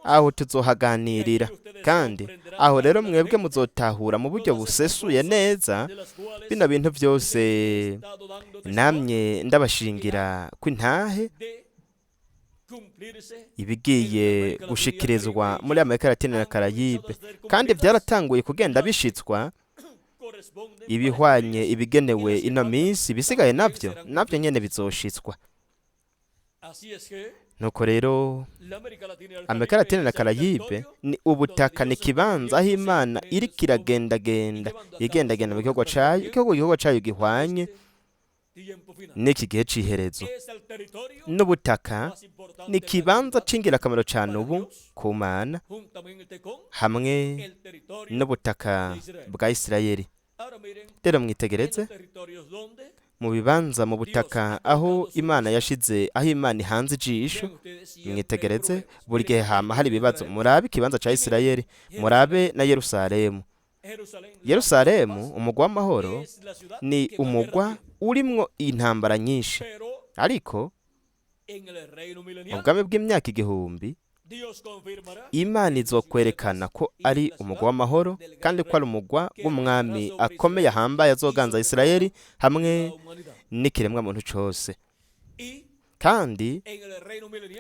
aho tuzohaganirira. Kandi aho rero mwebwe muzotahura mu buryo busesuye neza bino bintu byose namye ndabashingira kw'intahe ibigiye gushikirizwa muri Amerika Latine na Karayibe. Kandi byaratanguye kugenda bishitswa ibihwanye ibigenewe ino minsi, bisigaye navyo nyene bizoshitswa. Nuko rero Amerika Latine na Karayibe ni ubutaka, ni ikibanza aho Imana iriko iragendagenda, igendagenda mu gihugu cayo, igihugu cayo gihwanye n'iki gihe c'iherezo. N'ubutaka ni ikibanza c'ingirakamaro cane ubu ku Mana, hamwe n'ubutaka bwa Isirayeli. Rero mwitegereze mu bibanza, mu butaka aho Imana yashize, aho Imana ihanze ijisho. Mwitegereze buri gihe hama hari ibibazo. Murabe ikibanza ca Isirayeli, murabe na Yerusalemu. Yerusalemu, umugwa w'amahoro, ni umugwa urimwo intambara nyinshi, ariko mu bwami bw'imyaka 1000 Imana izokwerekana ko ari umugwa w'amahoro kandi ko ari umugwa w'umwami akomeye ahambaye azoganza Isirayeli hamwe n'ikiremwamuntu cose. Kandi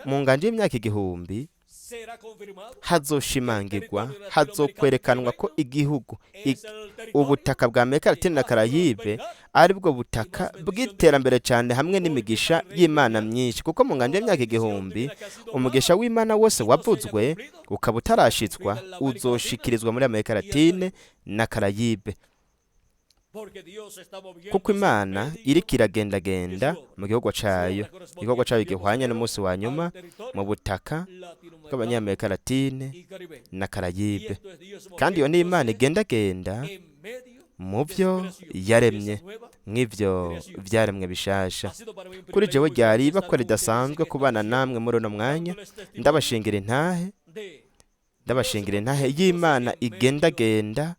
mu nganje y'imyaka 1000 hazoshimangirwa, hazokwerekanwa ko igihugu ubutaka bwa Amerika Latine na Karayibe ari bwo butaka bw'iterambere cyane hamwe n'imigisha y'Imana myinshi, kuko mu nganje y'imyaka 1000 umugisha w'Imana wose wavuzwe ukaba utarashitswa uzoshikirizwa muri Amerika Latine na Karayibe, kuko Imana iriko iragendagenda mu gihugu cayo, igihugu cayo gihwanye n'umunsi wa nyuma mu butaka bw'Abanyamerika Latine na Karayibe. Kandi iyo ni Imana igendagenda mu byo yaremye, mw'ivyo vyaremwe bishasha. Kuri jewe ryari ibakwa ridasanzwe kubana namwe muri uno mwanya, ndabashingira intahe, ndabashingira intahe y'Imana igendagenda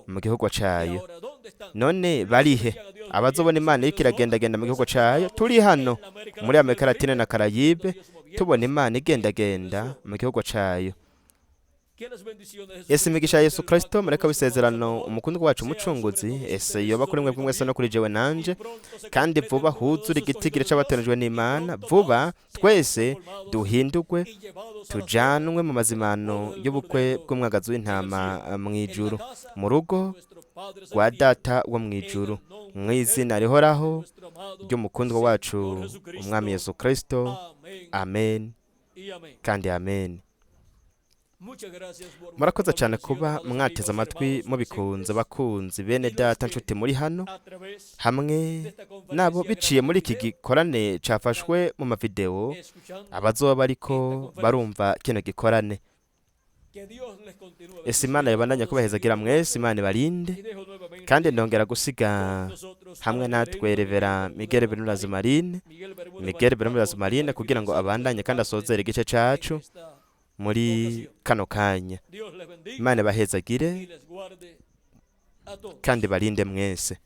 mu gihugu cayo. None barihe abazobona Imana iriko iragendagenda mu gihugu cayo? Turi hano muri Amerika Latine na Karayibe tubona Imana igendagenda mu gihugu cayo. Ese imigisha ya Yesu Kristo, mureka w'isezerano, umukundwa wacu umucunguzi, ese yoba kuri mwebwe mwese no kuri jewe nanje, kandi vuba huzure igitigiri c'abateranijwe n'Imana, vuba twese duhindurwe tujanwe mu mazimano y'ubukwe bw'umwagazi w'intama mw'ijuru, mu rugo rwa Data wo mw'ijuru, mw'izina rihoraho ry'umukundwa wacu umwami Yesu Kristo. Amen kandi amen. Murakoze cyane kuba mwateze amatwi mubikunze, bakunzi bene data nshuti muri hano hamwe nabo biciye muri iki gikorane cafashwe mu mavideo, abazoba bariko barumva kino gikorane. Ese Imana yabandanya kubahezagira mwese, Imana ibarinde. Kandi ndongera gusiga hamwe natwe Revera Miguel Bermudez Marine, Miguel Bermudez Marine, kugira ngo abandanye kandi asozere igice cacu muri kano kanya. Imana ibahezagire kandi barinde mwese.